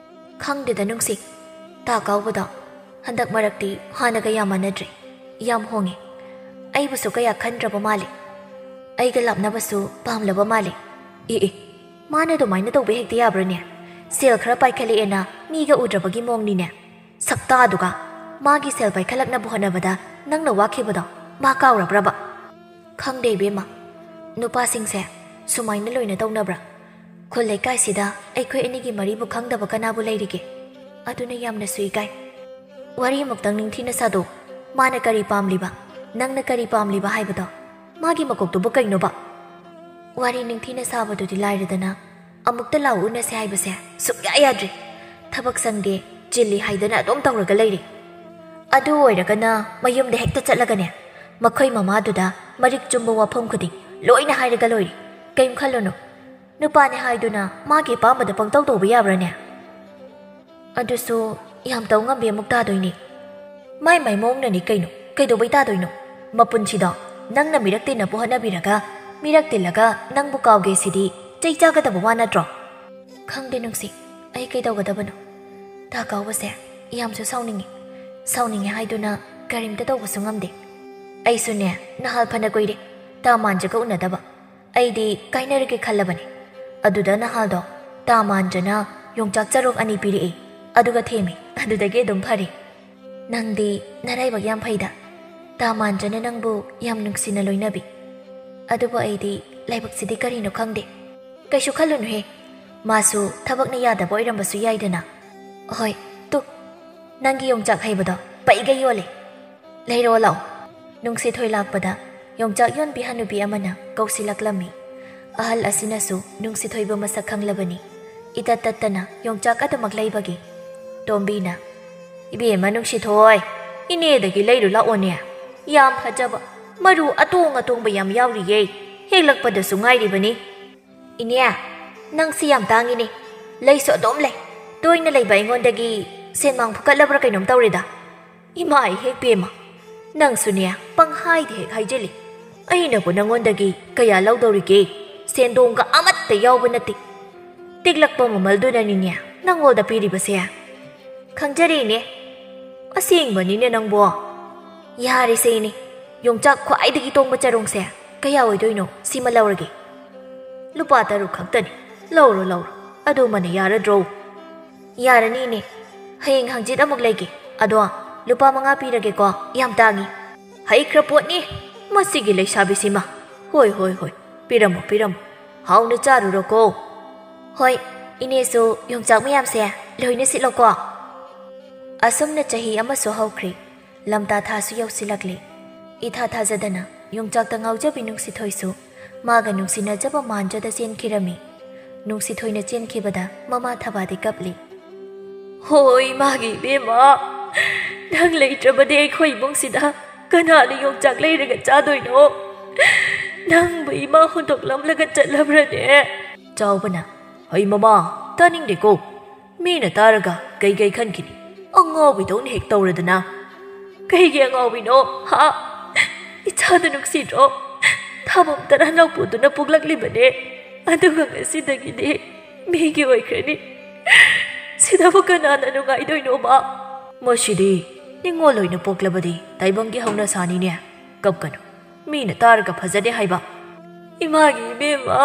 "ꯈꯪꯗꯦꯗ ꯅꯨꯡꯁꯤ, ꯇꯥ ꯀꯥꯎꯕꯗꯣ ꯍꯟꯗꯛ ꯃꯔꯛꯇꯤ ꯍꯥꯟꯅꯒ ꯌꯥꯝ ꯃꯥꯟꯅꯗ꯭ꯔꯦ꯫ ꯌꯥꯝ ꯍꯣꯡꯉꯦ꯫ ꯑꯩꯕꯨꯁꯨ ꯀꯌꯥ ꯈꯟꯗ꯭ꯔꯕ ꯃꯥꯜꯂꯦ꯫ ꯑꯩꯒ ꯂꯥꯞꯅꯕꯁꯨ ꯄꯥꯝꯂꯕ ꯃꯥꯜꯂꯦ꯫ ꯑꯦ ꯑꯦ, ꯃꯥꯅ ꯑꯗꯨꯃꯥꯏꯅ ꯇꯧꯕ ꯍꯦꯛꯇ ꯌꯥꯕ꯭ꯔꯥꯅꯦ? ꯁꯦꯜ ꯈꯔ ꯄꯥꯏꯈꯠꯂꯛꯑꯦꯅ ꯃꯤꯒ ꯎꯗ꯭ꯔꯕꯒꯤ ꯃꯑꯣꯡꯅꯤꯅꯦ꯫ ꯁꯛꯇꯥꯗꯨꯒ꯫ ꯃꯥꯒꯤ ꯁꯦꯜ ꯄꯥꯏꯈꯠꯂꯛꯅꯕ ꯍꯣꯠꯅꯕꯗ ꯅꯪꯅ ꯋꯥꯈꯤꯕꯗꯣ ꯃꯥ ꯀꯥꯎꯔꯕ꯭ꯔꯕ?" "ꯈꯪꯗꯦ ꯏꯕꯦꯝꯃ, ꯅꯨꯄꯥꯁꯤꯡꯁꯦ ꯁꯨꯃꯥꯏꯅ ꯂꯣꯏꯅ ꯇꯧꯅꯕ꯭ꯔꯥ? ꯈꯨꯜ ꯂꯩꯀꯥꯏꯁꯤꯗ ꯑꯩꯈꯣꯏ ꯑꯅꯤꯒꯤ ꯃꯔꯤꯕꯨ ꯈꯪꯗꯕ ꯀꯅꯥꯕꯨ ꯂꯩꯔꯤꯒꯦ? ꯑꯗꯨꯅ ꯌꯥꯝꯅꯁꯨ ꯏꯀꯥꯏ꯫ ꯋꯥꯔꯤ ꯑꯃꯨꯛꯇꯪ ꯅꯤꯡꯊꯤꯅ ꯁꯥꯗꯣꯛ꯫ ꯃꯥꯅ ꯀꯔꯤ ꯄꯥꯝꯂꯤꯕ, ꯅꯪꯅ ꯀꯔꯤ ꯄꯥꯝꯂꯤꯕ ꯍꯥꯏꯕꯗꯣ꯫ ꯃꯥꯒꯤ ꯃꯀꯣꯛꯇꯨꯕꯨ ꯀꯩꯅꯣꯕ?" "ꯋꯥꯔꯤ ꯅꯤꯡꯊꯤꯅ ꯁꯥꯕꯗꯨꯗꯤ ꯂꯥꯏꯔꯗꯅ, ꯑꯃꯨꯛꯇ ꯂꯥꯛꯑꯣ ꯎꯅꯁꯦ ꯍꯥꯏꯕꯁꯦ ꯁꯨꯛꯌꯥ ꯌꯥꯗ꯭ꯔꯦ꯫ ꯊꯕꯛ ꯁꯪꯗꯦ, ꯆꯤꯜꯂꯤ ꯍꯥꯏꯗꯅ ꯑꯗꯨꯝ ꯇꯧꯔꯒ ꯂꯩꯔꯦ꯫ ꯑꯗꯨ ꯑꯣꯏꯔꯒꯅ ꯃꯌꯨꯝꯗ ꯍꯦꯛꯇ ꯆꯠꯂꯒꯅꯦ, ꯃꯈꯣꯏ ꯃꯃꯥꯗꯨꯗ ꯃꯔꯤꯛ ꯆꯨꯝꯕ ꯋꯥꯐꯝ ꯈꯨꯗꯤꯡ ꯂꯣꯏꯅ ꯍꯥꯏꯔꯒ ꯂꯣꯏꯔꯦ꯫ ꯀꯩꯝ ꯈꯜꯂꯨꯅꯨ꯫ ꯅꯨꯄꯥꯅꯦ ꯍꯥꯏꯗꯨꯅ ꯃꯥꯒꯤ ꯑꯄꯥꯝꯕꯗ ꯄꯪꯇꯧ ꯇꯧꯕ ꯌꯥꯕ꯭ꯔꯥꯅꯦ? ꯑꯗꯨꯁꯨ ꯌꯥꯝ ꯇꯧ ꯉꯝꯕꯤ ꯑꯃꯨꯛ ꯇꯥꯗꯣꯏꯅꯦ꯫ ꯃꯥꯏ ꯃꯥꯏ ꯃꯑꯣꯡꯅꯅꯤ ꯀꯩꯅꯣ, ꯀꯩꯗꯧꯕꯩ ꯇꯥꯗꯣꯏꯅꯣ? ꯃꯄꯨꯟꯁꯤꯗꯣ ꯅꯪꯅ ꯃꯤꯔꯛ ꯇꯤꯟꯅꯕ ꯍꯣꯠꯅꯕꯤꯔꯒ ꯃꯤꯔꯛ ꯇꯤꯜꯂꯒ ꯅꯪꯕꯨ ꯀꯥꯎꯒꯦ ꯁꯤꯗꯤ ꯆꯩ ꯆꯥꯒꯗꯕ ꯋꯥ ꯅꯠꯇ꯭ꯔꯣ?" "ꯈꯪꯗꯦ ꯅꯨꯡꯁꯤ, ꯑꯩ ꯀꯩꯗꯧꯒꯗꯕꯅꯣ? ꯇꯥ ꯀꯥꯎꯕꯁꯦ ꯌꯥꯝꯁꯨ ꯁꯥꯎꯅꯤꯡꯉꯤ꯫ ꯁꯥꯎꯅꯤꯡꯉꯤ ꯍꯥꯏꯗꯨꯅ ꯀꯔꯤꯝꯇ ꯇꯧꯕꯁꯨ ꯉꯝꯗꯦ꯫ ꯑꯩꯁꯨꯅꯦ, ꯅꯍꯥꯜ ꯐꯅ ꯀꯨꯏꯔꯦ ꯇꯥ ꯃꯥꯟꯖꯒ ꯎꯅꯗꯕ꯫ ꯑꯩꯗꯤ ꯀꯥꯏꯅꯔꯒꯦ ꯈꯜꯂꯕꯅꯦ꯫ ꯑꯗꯨꯗ ꯅꯍꯥꯜꯗꯣ ꯇꯥ ꯃꯥꯟꯖꯅ ꯌꯣꯡꯆꯥꯛ ꯆꯔꯣꯛ ꯑꯅꯤ ꯄꯤꯔꯛꯑꯦ, ꯑꯗꯨꯒ ꯊꯦꯝꯃꯦ꯫ ꯑꯗꯨꯗꯒꯤ ꯑꯗꯨꯝ ꯐꯔꯦ꯫ ꯅꯪꯗꯤ ꯅꯔꯥꯏꯕꯛ ꯌꯥꯝ ꯐꯩꯗ꯫ ꯇꯥ ꯃꯥꯟꯖꯅ ꯅꯪꯕꯨ ꯌꯥꯝ ꯅꯨꯡꯁꯤꯅ ꯂꯣꯏꯅꯕꯤ꯫ ꯑꯗꯨꯕꯨ ꯑꯩꯗꯤ ꯂꯥꯏꯕꯛꯁꯤꯗꯤ ꯀꯔꯤꯅꯣ ꯈꯪꯗꯦ꯫ ꯀꯩꯁꯨ ꯈꯜꯂꯨꯅꯨꯍꯦ, ꯃꯥꯁꯨ ꯊꯕꯛꯅ ꯌꯥꯗꯕ ꯑꯣꯏꯔꯝꯕꯁꯨ ꯌꯥꯏꯗꯅ꯫ ꯍꯣꯏ, ꯇꯨ, ꯅꯪꯒꯤ ꯌꯣꯡꯆꯥꯛ ꯍꯩꯕꯗꯣ ꯄꯩꯒ ꯌꯣꯜꯂꯦ꯫ ꯂꯩꯔꯛꯑꯣ ꯂꯥꯛꯑꯣ꯫" ꯅꯨꯡꯁꯤꯊꯣꯏ ꯂꯥꯛꯄꯗ ꯌꯣꯡꯆꯥꯛ ꯌꯣꯟꯕꯤ ꯍꯅꯨꯕꯤ ꯑꯃꯅ ꯀꯧꯁꯤꯜꯂꯛꯂꯝꯃꯤ꯫ ꯑꯍꯜ ꯑꯁꯤꯅꯁꯨ ꯅꯨꯡꯁꯤꯊꯣꯏꯕ ꯃꯁꯛ ꯈꯪꯂꯕꯅꯤ꯫ ꯏꯇꯠ ꯇꯠꯇꯅ ꯌꯣꯡꯆꯥꯛ ꯑꯗꯨꯃꯛ ꯂꯩꯕꯒꯤ ꯇꯣꯝꯕꯤꯅ, "ꯏꯕꯦꯝꯃ ꯅꯨꯡꯁꯤꯊꯣꯏ, ꯏꯅꯦꯗꯒꯤ ꯂꯩꯔꯨ ꯂꯥꯛꯑꯣꯅꯦ꯫ ꯌꯥꯝ ꯐꯖꯕ, ꯃꯔꯨ ꯑꯇꯣꯡ ꯑꯇꯣꯡꯕ ꯌꯥꯝ ꯌꯥꯎꯔꯤꯌꯦ꯫ ꯍꯦꯛꯂꯛꯄꯗꯁꯨ ꯉꯥꯏꯔꯤꯕꯅꯤ꯫ ꯏꯅꯦ, ꯅꯪꯁꯤ ꯌꯥꯝ ꯇꯥꯡꯉꯤꯅꯦ꯫ ꯂꯩꯁꯨ ꯑꯗꯨꯝ ꯂꯩ꯫ ꯇꯣꯏꯅ ꯂꯩꯕ ꯑꯩꯉꯣꯟꯗꯒꯤ ꯁꯦꯟꯃꯥꯡ ꯐꯨꯀꯠꯂꯕ꯭ꯔꯥ ꯀꯩꯅꯣꯝ ꯇꯧꯔꯦꯗ꯫ ꯏꯃꯥ ꯏꯍꯦꯛ ꯄꯦꯝꯃ, ꯅꯪꯁꯨꯅꯦ ꯄꯪꯍꯥꯏꯗ ꯍꯦꯛ ꯍꯥꯏꯖꯤꯜꯂꯤ꯫ ꯑꯩꯅꯕꯨ ꯅꯪꯉꯣꯟꯗꯒꯤ ꯀꯌꯥ ꯂꯧꯗꯧꯔꯤꯒꯦ? ꯁꯦꯟꯗꯣꯡꯒ ꯑꯃꯠꯇ ꯌꯥꯎꯕ ꯅꯠꯇꯦ꯫ ꯇꯦꯛꯂꯛꯄ ꯃꯃꯜꯗꯨꯅꯅꯤꯅꯦ ꯅꯪꯉꯣꯟꯗ ꯄꯤꯔꯤꯕꯁꯦ꯫ ꯈꯪꯖꯔꯦꯅꯦ꯫ ꯑꯁꯦꯡꯕꯅꯤꯅꯦ ꯅꯪꯕꯣ꯫ ꯌꯥꯔꯦꯁꯦ ꯏꯅꯦ, ꯌꯣꯡꯆꯥꯛ ꯈ꯭ꯋꯥꯏꯗꯒꯤ ꯇꯣꯡꯕ ꯆꯔꯣꯡꯁꯦ ꯀꯌꯥ ꯑꯣꯏꯗꯣꯏꯅꯣ? ꯁꯤꯃ ꯂꯧꯔꯒꯦ꯫ ꯂꯨꯄꯥ ꯇꯔꯨꯛ ꯈꯛꯇꯅꯤ꯫ ꯂꯧꯔꯣ, ꯂꯧꯔꯣ꯫ ꯑꯗꯨꯃꯅ ꯌꯥꯔꯗ꯭ꯔꯣ? ꯌꯥꯔꯅꯤ ꯏꯅꯦ꯫ ꯍꯌꯦꯡ ꯍꯪꯆꯤꯠ ꯑꯃꯨꯛ ꯂꯩꯒꯦ꯫ ꯑꯗꯣ ꯂꯨꯄꯥ ꯃꯉꯥ ꯄꯤꯔꯒꯦꯀꯣ꯫ ꯌꯥꯝ ꯇꯥꯡꯉꯤ꯫ ꯍꯩꯈ꯭ꯔ ꯄꯣꯠꯅꯤ꯫ ꯃꯁꯤꯒꯤ ꯂꯩꯁꯥꯕꯤꯁꯤꯃ꯫ ꯍꯣꯏ, ꯍꯣꯏ, ꯍꯣꯏ꯫ ꯄꯤꯔꯝꯃꯣ, ꯄꯤꯔꯝꯃꯣ꯫ ꯍꯥꯎꯅ ꯆꯥꯔꯨꯔꯣꯀꯣ꯫ ꯍꯣꯏ, ꯏꯅꯦꯁꯨ ꯌꯣꯡꯆꯥꯛ ꯃꯌꯥꯝꯁꯦ ꯂꯣꯏꯅ ꯁꯤꯠꯂꯣꯀꯣ꯫ ꯑꯁꯨꯝꯅ ꯆꯍꯤ ꯑꯃꯁꯨ ꯍꯧꯈ꯭ꯔꯦ꯫ ꯂꯝꯇꯥ ꯊꯥꯁꯨ ꯌꯧꯁꯤꯜꯂꯛꯂꯦ꯫ ꯏꯊꯥ ꯊꯥꯖꯗꯅ ꯌꯣꯡꯆꯥꯛꯇ ꯉꯥꯎꯖꯕꯤ ꯅꯨꯡꯁꯤꯊꯣꯏꯁꯨ ꯃꯥꯒ ꯅꯨꯡꯁꯤꯅꯖꯕ ꯃꯥꯟꯖꯗ ꯆꯦꯟꯈꯤꯔꯝꯃꯤ꯫ ꯅꯨꯡꯁꯤꯊꯣꯏꯅ ꯆꯦꯟꯈꯤꯕꯗ ꯃꯃꯥ ꯊꯕꯥꯗꯤ ꯀꯞꯂꯤ꯫ "ꯍꯣꯏ, ꯃꯥꯒꯤ ꯏꯕꯦꯝꯃ, ꯅꯪ ꯂꯩꯇ꯭ꯔꯕꯗꯤ ꯑꯩꯈꯣꯏ ꯏꯃꯨꯡꯁꯤꯗ ꯀꯅꯥꯅ ꯌꯣꯡꯆꯥꯛ ꯂꯩꯔꯒ ꯆꯥꯗꯣꯏꯅꯣ? ꯅꯪꯕꯨ ꯏꯃꯥ ꯍꯨꯟꯗꯣꯛꯂꯝꯂꯒ ꯆꯠꯂꯕ꯭ꯔꯅꯦ?" ꯆꯥꯎꯕꯅ, "ꯍꯩ ꯃꯃꯥ, ꯇꯥꯅꯤꯡꯗꯦꯀꯣ꯫ ꯃꯤꯅ ꯇꯥꯔꯒ ꯀꯩ ꯀꯩ ꯈꯟꯈꯤꯅꯤ? ꯑꯉꯥꯎꯕꯤꯗꯧꯅ ꯍꯦꯛ ꯇꯧꯔꯗꯅ꯫" "ꯀꯩꯒꯤ ꯑꯉꯥꯎꯕꯤꯅꯣ, ꯍꯥ? ꯏꯆꯥꯗꯨ ꯅꯨꯡꯁꯤꯗ꯭ꯔꯣ? ꯊꯥꯕꯝ ꯇꯔꯥ ꯅꯥꯎꯄꯨꯗꯨꯅ ꯄꯣꯛꯂꯛꯂꯤꯕꯅꯦ꯫ ꯑꯗꯨꯒ ꯉꯁꯤꯗꯒꯤꯗꯤ ꯃꯤꯒꯤ ꯑꯣꯏꯈ꯭ꯔꯅꯤ꯫ ꯁꯤꯗꯕꯨ ꯀꯅꯥꯅ ꯅꯨꯡꯉꯥꯏꯗꯣꯏꯅꯣꯕ?" "ꯃꯁꯤꯗꯤ ꯅꯤꯡꯉꯣꯜ ꯑꯣꯏꯅ ꯄꯣꯛꯂꯕꯗꯤ ꯇꯥꯏꯕꯪꯒꯤ ꯍꯧꯅꯁꯥꯅꯤꯅꯦ꯫ ꯀꯞꯀꯅꯨ꯫ ꯃꯤꯅ ꯇꯥꯔꯒ ꯐꯖꯗꯦ ꯍꯥꯏꯕ꯫" "ꯏꯃꯥꯒꯤ ꯏꯕꯦꯝꯃ,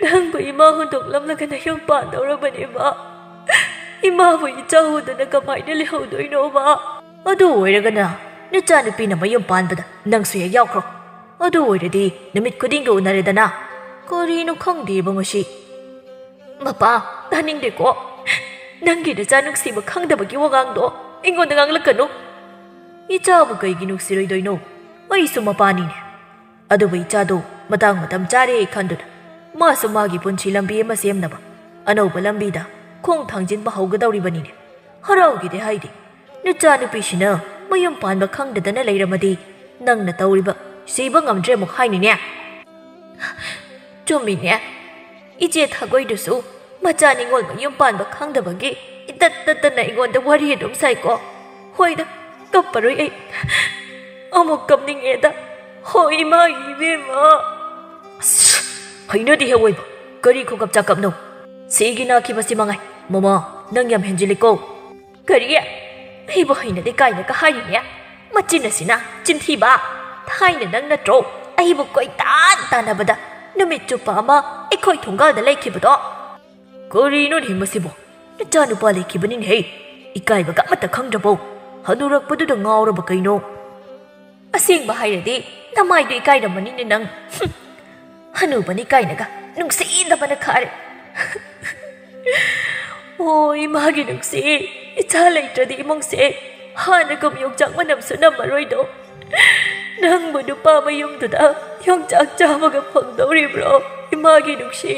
ꯅꯪꯕꯨ ꯏꯃꯥ ꯍꯨꯟꯗꯣꯛꯂꯝꯂꯒ ꯅꯌꯨꯝ ꯄꯥꯟꯗꯧꯔꯕꯅꯦꯕ꯫ ꯏꯃꯥꯕꯨ ꯏꯆꯥ ꯎꯗꯅ ꯀꯃꯥꯏꯅ ꯂꯩꯍꯧꯗꯣꯏꯅꯣꯕ?" "ꯑꯗꯨ ꯑꯣꯏꯔꯒꯅ ꯅꯆꯥꯅꯨꯄꯤꯅ ꯃꯌꯨꯝ ꯄꯥꯟꯕꯗ ꯅꯪꯁꯨ ꯍꯦꯛ ꯌꯥꯎꯈ꯭ꯔꯣ꯫ ꯑꯗꯨ ꯑꯣꯏꯔꯗꯤ ꯅꯨꯃꯤꯠ ꯈꯨꯗꯤꯡꯒꯤ ꯎꯅꯔꯦꯗꯅ꯫ ꯀꯔꯤꯅꯣ ꯈꯪꯗꯦꯕ ꯃꯁꯤ꯫ ꯃꯄꯥ, ꯇꯥꯅꯤꯡꯗꯦꯀꯣ꯫ ꯅꯪꯒꯤ ꯅꯆꯥ ꯅꯨꯡꯁꯤꯕ ꯈꯪꯗꯕꯒꯤ ꯋꯥꯉꯥꯡꯗꯣ ꯑꯩꯉꯣꯟꯗ ꯉꯥꯡꯂꯛꯀꯅꯨ꯫ ꯏꯆꯥꯕꯨ ꯀꯩꯒꯤ ꯅꯨꯡꯁꯤꯔꯣꯏꯗꯣꯏꯅꯣ? ꯑꯩꯁꯨ ꯃꯄꯥꯅꯤꯅꯦ꯫ ꯑꯗꯨꯕꯨ ꯏꯆꯥꯗꯣ ꯃꯇꯥꯡ ꯃꯇꯝ ꯆꯥꯔꯦ ꯈꯟꯗꯨꯅ ꯃꯥꯁꯨ ꯃꯥꯒꯤ ꯄꯨꯟꯁꯤ ꯂꯝꯕꯤ ꯑꯃ ꯁꯦꯝꯅꯕ ꯑꯅꯧꯕ ꯂꯝꯕꯤꯗ ꯈꯣꯡ ꯊꯥꯡꯖꯤꯟꯕ ꯍꯧꯒꯗꯧꯔꯤꯕꯅꯤꯅꯦ꯫ ꯍꯔꯥꯎꯒꯦꯗꯤ ꯍꯥꯏꯗꯦ꯫ ꯅꯆꯥꯅꯨꯄꯤꯁꯤꯅ ꯃꯌꯨꯝ ꯄꯥꯟꯕ ꯈꯪꯗꯗꯅ ꯂꯩꯔꯝꯃꯗꯤ ꯅꯪꯅ ꯇꯧꯔꯤꯕ ꯁꯤꯕ ꯉꯝꯗ꯭ꯔꯦ ꯑꯃꯨꯛ ꯍꯥꯏꯅꯤꯅꯦ꯫ ꯆꯨꯝꯃꯤꯅꯦ꯫ ꯏꯆꯦ ꯊꯥꯒꯣꯏꯗꯨꯁꯨ ꯃꯆꯥ ꯅꯤꯉꯣꯜ ꯃꯌꯨꯝ ꯄꯥꯟꯕ ꯈꯪꯗꯕꯒꯤ ꯏꯇꯠ ꯇꯠꯇꯅ ꯑꯩꯉꯣꯟꯗ ꯋꯥꯔꯤ ꯑꯗꯨꯝ ꯁꯥꯏꯀꯣ꯫ ꯍꯣꯏꯗ, ꯀꯞꯄꯔꯣꯏ ꯑꯩ꯫ ꯑꯃꯨꯛ ꯀꯞꯅꯤꯡꯉꯦꯗ꯫ ꯍꯣ ꯏꯃꯥꯒꯤ ꯏꯕꯦꯝꯃ꯫ ꯑꯁ, ꯍꯩꯅꯗꯦꯍꯦ ꯑꯣꯏꯕ꯫ ꯀꯔꯤ ꯈꯨꯀꯞ ꯆꯥꯀꯞꯅꯣ? ꯁꯤꯒꯤ ꯅꯥꯈꯤꯕꯁꯤ ꯃꯉꯥꯏ꯫ ꯃꯃꯥ, ꯅꯪ ꯌꯥꯝ ꯍꯦꯟꯖꯤꯜꯂꯤꯀꯣ꯫ ꯀꯔꯤ? ꯑꯩꯕꯨ ꯍꯩꯅꯗꯦ ꯀꯥꯏꯅꯒ ꯍꯥꯏꯔꯤꯅꯦ? ꯃꯆꯤꯟ ꯑꯁꯤꯅ ꯆꯤꯟꯊꯤꯕ! ꯊꯥꯏꯅ ꯅꯪ ꯅꯠꯇ꯭ꯔꯣ ꯑꯩꯕꯨ ꯀꯣꯏꯇꯥꯟ ꯇꯥꯟꯅꯕꯗ ꯅꯨꯃꯤꯠ ꯆꯨꯞꯄ ꯑꯃ ꯑꯩꯈꯣꯏ ꯊꯣꯡꯒꯥꯜꯗ ꯂꯩꯈꯤꯕꯗꯣ? ꯀꯔꯤꯅꯣꯅꯦ ꯃꯁꯤꯕꯣ? ꯅꯆꯥꯅꯨꯄꯥ ꯂꯩꯈꯤꯕꯅꯤꯅꯦꯍꯦ꯫ ꯏꯀꯥꯏꯕꯒ ꯑꯃꯠꯇ ꯈꯪꯗ꯭ꯔꯕꯣ? ꯍꯅꯨꯔꯛꯄꯗꯨꯗ ꯉꯥꯎꯔꯕ ꯀꯩꯅꯣ? ꯑꯁꯦꯡꯕ ꯍꯥꯏꯔꯗꯤ ꯅꯃꯥꯏꯗꯣ ꯏꯀꯥꯏꯔꯝꯃꯅꯤꯅꯦ ꯅꯪ꯫ ꯍꯨꯝ, ꯍꯅꯨꯕꯅꯤ ꯀꯥꯏꯅꯒ ꯅꯨꯡꯁꯤꯗꯕꯅ ꯈꯥꯔꯦ꯫ ꯑꯣ, ꯏꯃꯥꯒꯤ ꯅꯨꯡꯁꯤ, ꯏꯆꯥ ꯂꯩꯇ꯭ꯔꯗꯤ ꯏꯃꯨꯡꯁꯦ ꯍꯥꯟꯅꯒꯨꯝ ꯌꯣꯡꯆꯥꯛ ꯃꯅꯝꯁꯨ ꯅꯝꯃꯔꯣꯏꯗꯣ꯫ ꯅꯪꯕꯨ ꯅꯨꯄꯥ ꯃꯌꯨꯝꯗꯨꯗ ꯌꯣꯡꯆꯥꯛ ꯆꯥꯕꯒ ꯐꯪꯗꯧꯔꯤꯕ꯭ꯔꯣ, ꯏꯃꯥꯒꯤ ꯅꯨꯡꯁꯤ?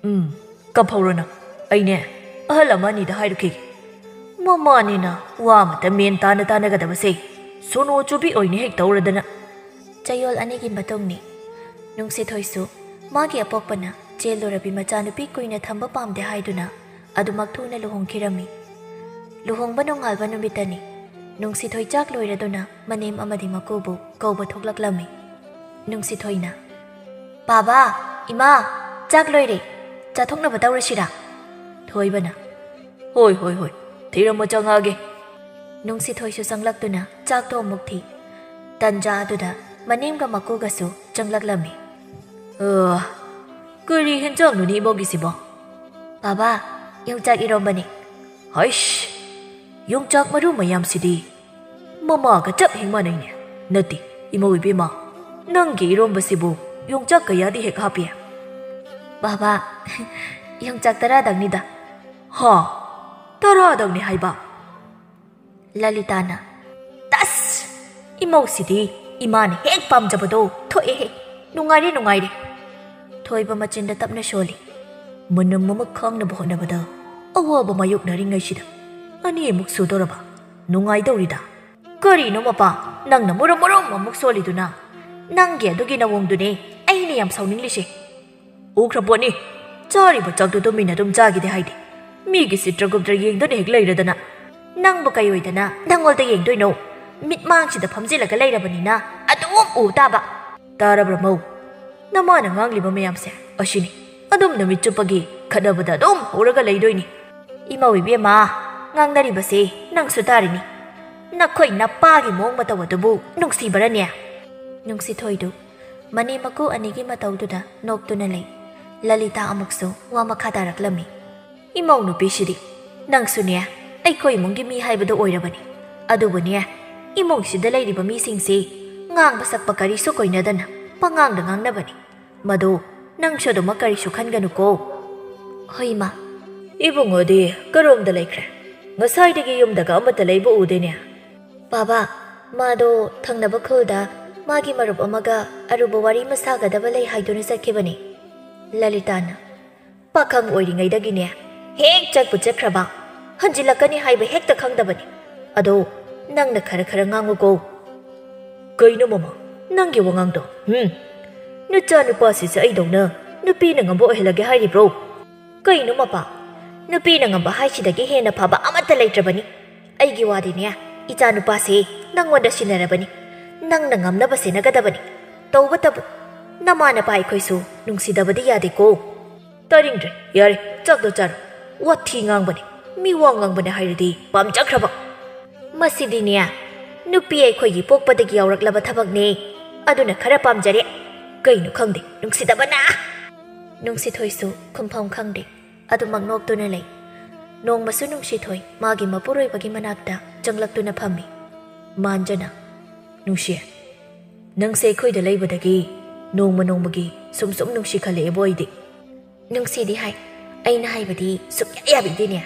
ꯎꯝ, ꯀꯞꯍꯧꯔꯣ ꯅꯪ꯫ ꯑꯩꯅꯦ, ꯑꯍꯜ ꯑꯃ ꯑꯅꯤꯗ ꯍꯥꯏꯔꯨꯈꯤꯒꯦ꯫ ꯃꯃꯥꯅꯤꯅ ꯋꯥ ꯑꯃꯇ ꯃꯦꯟ ꯇꯥꯅ ꯇꯥꯅꯒꯗꯕꯁꯦ ꯁꯣꯅꯣ ꯆꯨꯕꯤ ꯑꯣꯏꯅ ꯍꯦꯛ ꯇꯧꯔꯗꯅ꯫ ꯆꯌꯣꯜ ꯑꯅꯤꯒꯤ ꯃꯇꯨꯡꯅꯤ꯫ ꯅꯨꯡꯁꯤꯊꯣꯏꯁꯨ ꯃꯥꯒꯤ ꯑꯄꯣꯛꯄꯅ ꯆꯦꯜꯂꯨꯔꯕꯤ ꯃꯆꯥꯅꯨꯄꯤ ꯀꯨꯏꯅ ꯊꯝꯕ ꯄꯥꯝꯗꯦ ꯍꯥꯏꯗꯨꯅ ꯑꯗꯨꯃꯛ ꯊꯨꯅ ꯂꯨꯍꯣꯡꯈꯤꯔꯝꯃꯤ꯫ ꯂꯨꯍꯣꯡꯕ ꯅꯣꯡꯉꯥꯟꯕ ꯅꯨꯃꯤꯠꯇꯅꯤ꯫ ꯅꯨꯡꯁꯤꯊꯣꯏ ꯆꯥꯛ ꯂꯣꯏꯔꯗꯨꯅ ꯃꯅꯦꯝ ꯑꯃꯗꯤ ꯃꯀꯨꯕꯨ ꯀꯧꯕ ꯊꯣꯛꯂꯛꯂꯝꯃꯤ꯫ ꯅꯨꯡꯁꯤꯊꯣꯏꯅ, "ꯕꯥꯕꯥ, ꯏꯃꯥ, ꯆꯥꯛ ꯂꯣꯏꯔꯦ, ꯆꯥꯊꯣꯛꯅꯕ ꯇꯧꯔꯁꯤꯔꯥ?" ꯊꯣꯏꯕꯅ, "ꯍꯣꯏ, ꯍꯣꯏ, ꯍꯣꯏ, ꯊꯤꯔꯝꯃꯣ, ꯆꯪꯉꯛꯑꯒꯦ꯫" ꯅꯨꯡꯁꯤꯊꯣꯏꯁꯨ ꯆꯪꯂꯛꯇꯨꯅ ꯆꯥꯛꯇꯣ ꯑꯃꯨꯛ ꯊꯤ꯫ ꯇꯟꯖꯥ ꯑꯗꯨꯗ ꯃꯅꯦꯝꯒ ꯃꯀꯨꯒꯁꯨ ꯆꯪꯂꯛꯂꯝꯃꯤ꯫ "ꯑ, ꯀꯔꯤ ꯍꯦꯟꯖꯥꯡꯅꯣꯅꯦ ꯏꯃꯧꯒꯤꯁꯤꯕꯣ?" "ꯕꯥꯕꯥ, ꯌꯣꯡꯆꯥꯛ ꯏꯔꯣꯝꯕꯅꯤ꯫" "ꯍꯩꯁ, ꯌꯣꯡꯆꯥꯛ ꯃꯔꯨ ꯃꯌꯥꯝꯁꯤꯗꯤ ꯃꯃꯥꯒ ꯆꯞ ꯍꯦꯛ ꯃꯥꯟꯅꯩꯅꯦ꯫ ꯅꯠꯇꯦ, ꯏꯃꯧ ꯏꯕꯦꯝꯃ, ꯅꯪꯒꯤ ꯏꯔꯣꯝꯕꯁꯤꯕꯨ ꯌꯣꯡꯆꯥꯛ ꯀꯌꯥꯗꯤ ꯍꯦꯛ ꯍꯥꯞꯄꯤ?" "ꯕꯥꯕꯥ, ꯌꯣꯡꯆꯥꯛ ꯇꯔꯥꯗꯪꯅꯤꯗ꯫" "ꯍꯥ? ꯇꯔꯥꯗꯪꯅꯤ ꯍꯥꯏꯕ?" ꯂꯂꯤꯇꯥꯅ, "ꯇꯁ! "ꯏꯃꯧꯁꯤꯗꯤ ꯏꯃꯥꯅ ꯍꯦꯛ ꯄꯥꯝꯖꯕꯗꯣ ꯊꯣꯛꯑꯦꯍꯦ꯫ ꯅꯨꯡꯉꯥꯏꯔꯦ, ꯅꯨꯡꯉꯥꯏꯔꯦ꯫" ꯊꯣꯏꯕ ꯃꯆꯤꯟꯗ ꯇꯞꯅ ꯁꯣꯜꯂꯤ꯫ ꯃꯅꯝ ꯑꯃ ꯈꯥꯡꯅꯕ ꯍꯣꯠꯅꯕꯗ ꯑꯋꯥꯕ ꯃꯥꯌꯣꯛꯅꯔꯤꯉꯩꯁꯤꯗ ꯑꯅꯤꯃꯨꯛ ꯁꯨꯗꯧꯔꯕ꯫ ꯅꯨꯡꯉꯥꯏꯗꯧꯔꯤꯗ꯫ "ꯀꯔꯤꯅꯣ ꯃꯄꯥ, ꯅꯪꯅ ꯃꯨꯔꯨꯝ ꯃꯨꯔꯨꯝ ꯑꯃꯨꯛ ꯁꯣꯜꯂꯤꯗꯨꯅ? ꯅꯪꯒꯤ ꯑꯗꯨꯒꯤ ꯅꯋꯣꯡꯗꯨꯅꯦ ꯑꯩꯅ ꯌꯥꯝ ꯁꯥꯎꯅꯤꯡꯂꯤꯁꯦ꯫" "ꯎꯈ꯭ꯔ ꯄꯣꯠꯅꯤ, ꯆꯥꯔꯤꯕ ꯆꯥꯛꯇꯨ ꯇꯨꯃꯤꯟꯅ ꯑꯗꯨꯝ ꯆꯥꯒꯦꯗꯤ ꯍꯥꯏꯗꯦ꯫ ꯃꯤꯒꯤ ꯆꯤꯇ꯭ꯔꯒꯨꯞꯇ ꯌꯦꯡꯗꯨꯅ ꯍꯦꯛ ꯂꯩꯔꯗꯅ꯫ ꯅꯪꯕꯨ ꯀꯩ ꯑꯣꯏꯗꯅ ꯅꯪꯉꯣꯜꯗ ꯌꯦꯡꯗꯣꯏꯅꯣ? ꯃꯤꯠꯃꯥꯡꯁꯤꯗ ꯐꯝꯖꯤꯜꯂꯒ ꯂꯩꯔꯕꯅꯤꯅ ꯑꯗꯨꯝ ꯎ ꯇꯥꯕ꯫" "ꯇꯥꯔꯕ꯭ꯔ ꯃꯧ? ꯅꯃꯥꯅ ꯉꯥꯡꯂꯤꯕ ꯃꯌꯥꯝꯁꯦ ꯑꯁꯤꯅꯤ꯫ ꯑꯗꯨꯝ ꯅꯨꯃꯤꯠ ꯆꯨꯞꯄꯒꯤ ꯈꯠꯅꯕꯗ ꯑꯗꯨꯝ ꯍꯧꯔꯒ ꯂꯩꯗꯣꯏꯅꯤ꯫" "ꯏꯃꯧ ꯏꯕꯦꯝꯃ, ꯉꯥꯡꯅꯔꯤꯕꯁꯦ ꯅꯪꯁꯨ ꯇꯥꯔꯤꯅꯤ꯫ ꯅꯈꯣꯏ ꯅꯄꯥꯒꯤ ꯃꯑꯣꯡ ꯃꯇꯧ ꯑꯗꯨꯕꯨ ꯅꯨꯡꯁꯤꯕꯔꯅꯦ?" ꯅꯨꯡꯁꯤꯊꯣꯏꯗꯨ ꯃꯅꯦꯝ ꯃꯀꯨ ꯑꯅꯤꯒꯤ ꯃꯇꯧꯗꯨꯗ ꯅꯣꯛꯇꯨꯅ ꯂꯩ꯫ ꯂꯂꯤꯇꯥ ꯑꯃꯨꯛꯁꯨ ꯋꯥ ꯃꯈꯥ ꯇꯥꯔꯛꯂꯝꯃꯤ꯫ "ꯏꯃꯧ ꯅꯨꯄꯤꯁꯤꯗꯤ ꯅꯪꯁꯨꯅꯦ ꯑꯩꯈꯣꯏ ꯏꯃꯨꯡꯒꯤ ꯃꯤ ꯍꯥꯏꯕꯗꯣ ꯑꯣꯏꯔꯕꯅꯤ꯫ ꯑꯗꯨꯕꯨꯅꯦ, ꯏꯃꯨꯡꯁꯤꯗ ꯂꯩꯔꯤꯕ ꯃꯤꯁꯤꯡꯁꯤ ꯉꯥꯡꯕ ꯁꯛꯄ ꯀꯔꯤꯁꯨ ꯀꯣꯏꯅꯗꯅ ꯄꯉꯥꯡꯗ ꯉꯥꯡꯅꯕꯅꯤ꯫ ꯃꯗꯨ ꯅꯪꯁꯨ ꯑꯗꯨꯃꯛ ꯀꯔꯤꯁꯨ ꯈꯟꯒꯅꯨꯀꯣ꯫" "ꯍꯣꯏ, ꯏꯃꯥ꯫" "ꯏꯕꯨꯡꯉꯣꯗꯤ ꯀꯔꯣꯝꯗ ꯂꯩꯈ꯭ꯔꯦ? ꯉꯁꯥꯏꯗꯒꯤ ꯌꯨꯝꯗꯒ ꯑꯃꯠꯇ ꯂꯩꯕ ꯎꯗꯦꯅꯦ꯫" "ꯕꯥꯕꯥ, ꯃꯥꯗꯣ ꯊꯪꯅꯕ ꯈꯨꯜꯗ ꯃꯥꯒꯤ ꯃꯔꯨꯞ ꯑꯃꯒ ꯑꯔꯨꯕ ꯋꯥꯔꯤ ꯑꯃ ꯁꯥꯒꯗꯕ ꯂꯩ ꯍꯥꯏꯗꯨꯅ ꯆꯠꯈꯤꯕꯅꯤ꯫" ꯂꯂꯤꯇꯥꯅ, "ꯄꯥꯈꯪ ꯑꯣꯏꯔꯤꯉꯩꯗꯒꯤꯅꯦ ꯍꯦꯛ ꯆꯠꯄꯨ ꯆꯠꯈ꯭ꯔꯕ, ꯍꯟꯖꯤꯜꯂꯛꯀꯅꯤ ꯍꯥꯏꯕ ꯍꯦꯛꯇ ꯈꯪꯗꯕꯅꯤ꯫ ꯑꯗꯣ ꯅꯪꯅ ꯈꯔ ꯈꯔ ꯉꯥꯡꯉꯨꯀꯣ꯫" "ꯀꯩꯅꯣ ꯃꯃꯥ, ꯅꯪꯒꯤ ꯋꯥꯉꯥꯡꯗꯣ? ꯍꯨꯝ? ꯅꯆꯥ ꯅꯨꯄꯥꯁꯤꯁꯨ ꯑꯩꯗꯧꯅ ꯅꯨꯄꯤꯅ ꯉꯝꯕ ꯑꯣꯏꯍꯜꯂꯒꯦ ꯍꯥꯏꯔꯤꯕ꯭ꯔꯣ?" "ꯀꯩꯅꯣ ꯃꯄꯥ, ꯅꯨꯄꯤꯅ ꯉꯝꯕ ꯍꯥꯏꯁꯤꯗꯒꯤ ꯍꯦꯟꯅ ꯐꯕ ꯑꯃꯠꯇ ꯂꯩꯇ꯭ꯔꯕꯅꯤ꯫ ꯑꯩꯒꯤ ꯋꯥꯗꯤꯅꯦ, ꯏꯆꯥ ꯅꯨꯄꯥꯁꯦ ꯅꯪꯉꯣꯟꯗ ꯁꯤꯟꯅꯔꯕꯅꯤ꯫ ꯅꯪꯅ ꯉꯝꯅꯕ ꯁꯦꯟꯅꯒꯗꯕꯅꯤ꯫ ꯇꯧꯕꯇꯕꯨ ꯅꯃꯥ ꯅꯄꯥ ꯑꯩꯈꯣꯏꯁꯨ ꯅꯨꯡꯁꯤꯗꯕꯗꯤ ꯌꯥꯗꯦꯀꯣ꯫" "ꯇꯥꯅꯤꯡꯗ꯭ꯔꯦ, ꯌꯥꯔꯦ, ꯆꯥꯛꯇꯣ ꯆꯥꯔꯣ꯫ ꯋꯥꯊꯤ ꯉꯥꯡꯕꯅꯦ, ꯃꯤ ꯋꯥ ꯉꯥꯡꯕꯅꯦ ꯍꯥꯏꯔꯗꯤ ꯄꯥꯝꯖꯈ꯭ꯔꯕ꯫ ꯃꯁꯤꯗꯤꯅꯦ, ꯅꯨꯄꯤ ꯑꯩꯈꯣꯏꯒꯤ ꯄꯣꯛꯄꯗꯒꯤ ꯌꯥꯎꯔꯛꯂꯕ ꯊꯕꯛꯅꯦ꯫ ꯑꯗꯨꯅ ꯈꯔ ꯄꯥꯝꯖꯔꯦ꯫ ꯀꯩꯅꯣ ꯈꯪꯗꯦ, ꯅꯨꯡꯁꯤꯗꯕꯅ!" ꯅꯨꯡꯁꯤꯊꯣꯏꯁꯨ ꯈꯨꯝꯐꯝ ꯈꯪꯗꯦ꯫ ꯑꯗꯨꯃꯛ ꯅꯣꯛꯇꯨꯅ ꯂꯩ꯫ ꯅꯣꯡꯃꯁꯨ ꯅꯨꯡꯁꯤꯊꯣꯏ ꯃꯥꯒꯤ ꯃꯄꯨꯔꯣꯏꯕꯒꯤ ꯃꯅꯥꯛꯇ ꯆꯪꯂꯛꯇꯨꯅ ꯐꯝꯃꯤ꯫ ꯃꯥꯟꯖꯅ, "ꯅꯨꯡꯁꯤ, ꯅꯪꯁꯦ ꯑꯩꯈꯣꯏꯗ ꯂꯩꯕꯗꯒꯤ ꯅꯣꯡꯃ ꯅꯣꯡꯃꯒꯤ ꯁꯨꯝ ꯁꯨꯝ ꯅꯨꯡꯁꯤꯈꯠꯂꯛꯑꯦꯕꯣ ꯑꯩꯗꯤ꯫" "ꯅꯨꯡꯁꯤꯗꯤ ꯍꯥꯏ, ꯑꯩꯅ ꯍꯥꯏꯕꯗꯤ ꯁꯨꯛꯌꯥ ꯌꯥꯕꯤꯗꯦꯅꯦ꯫"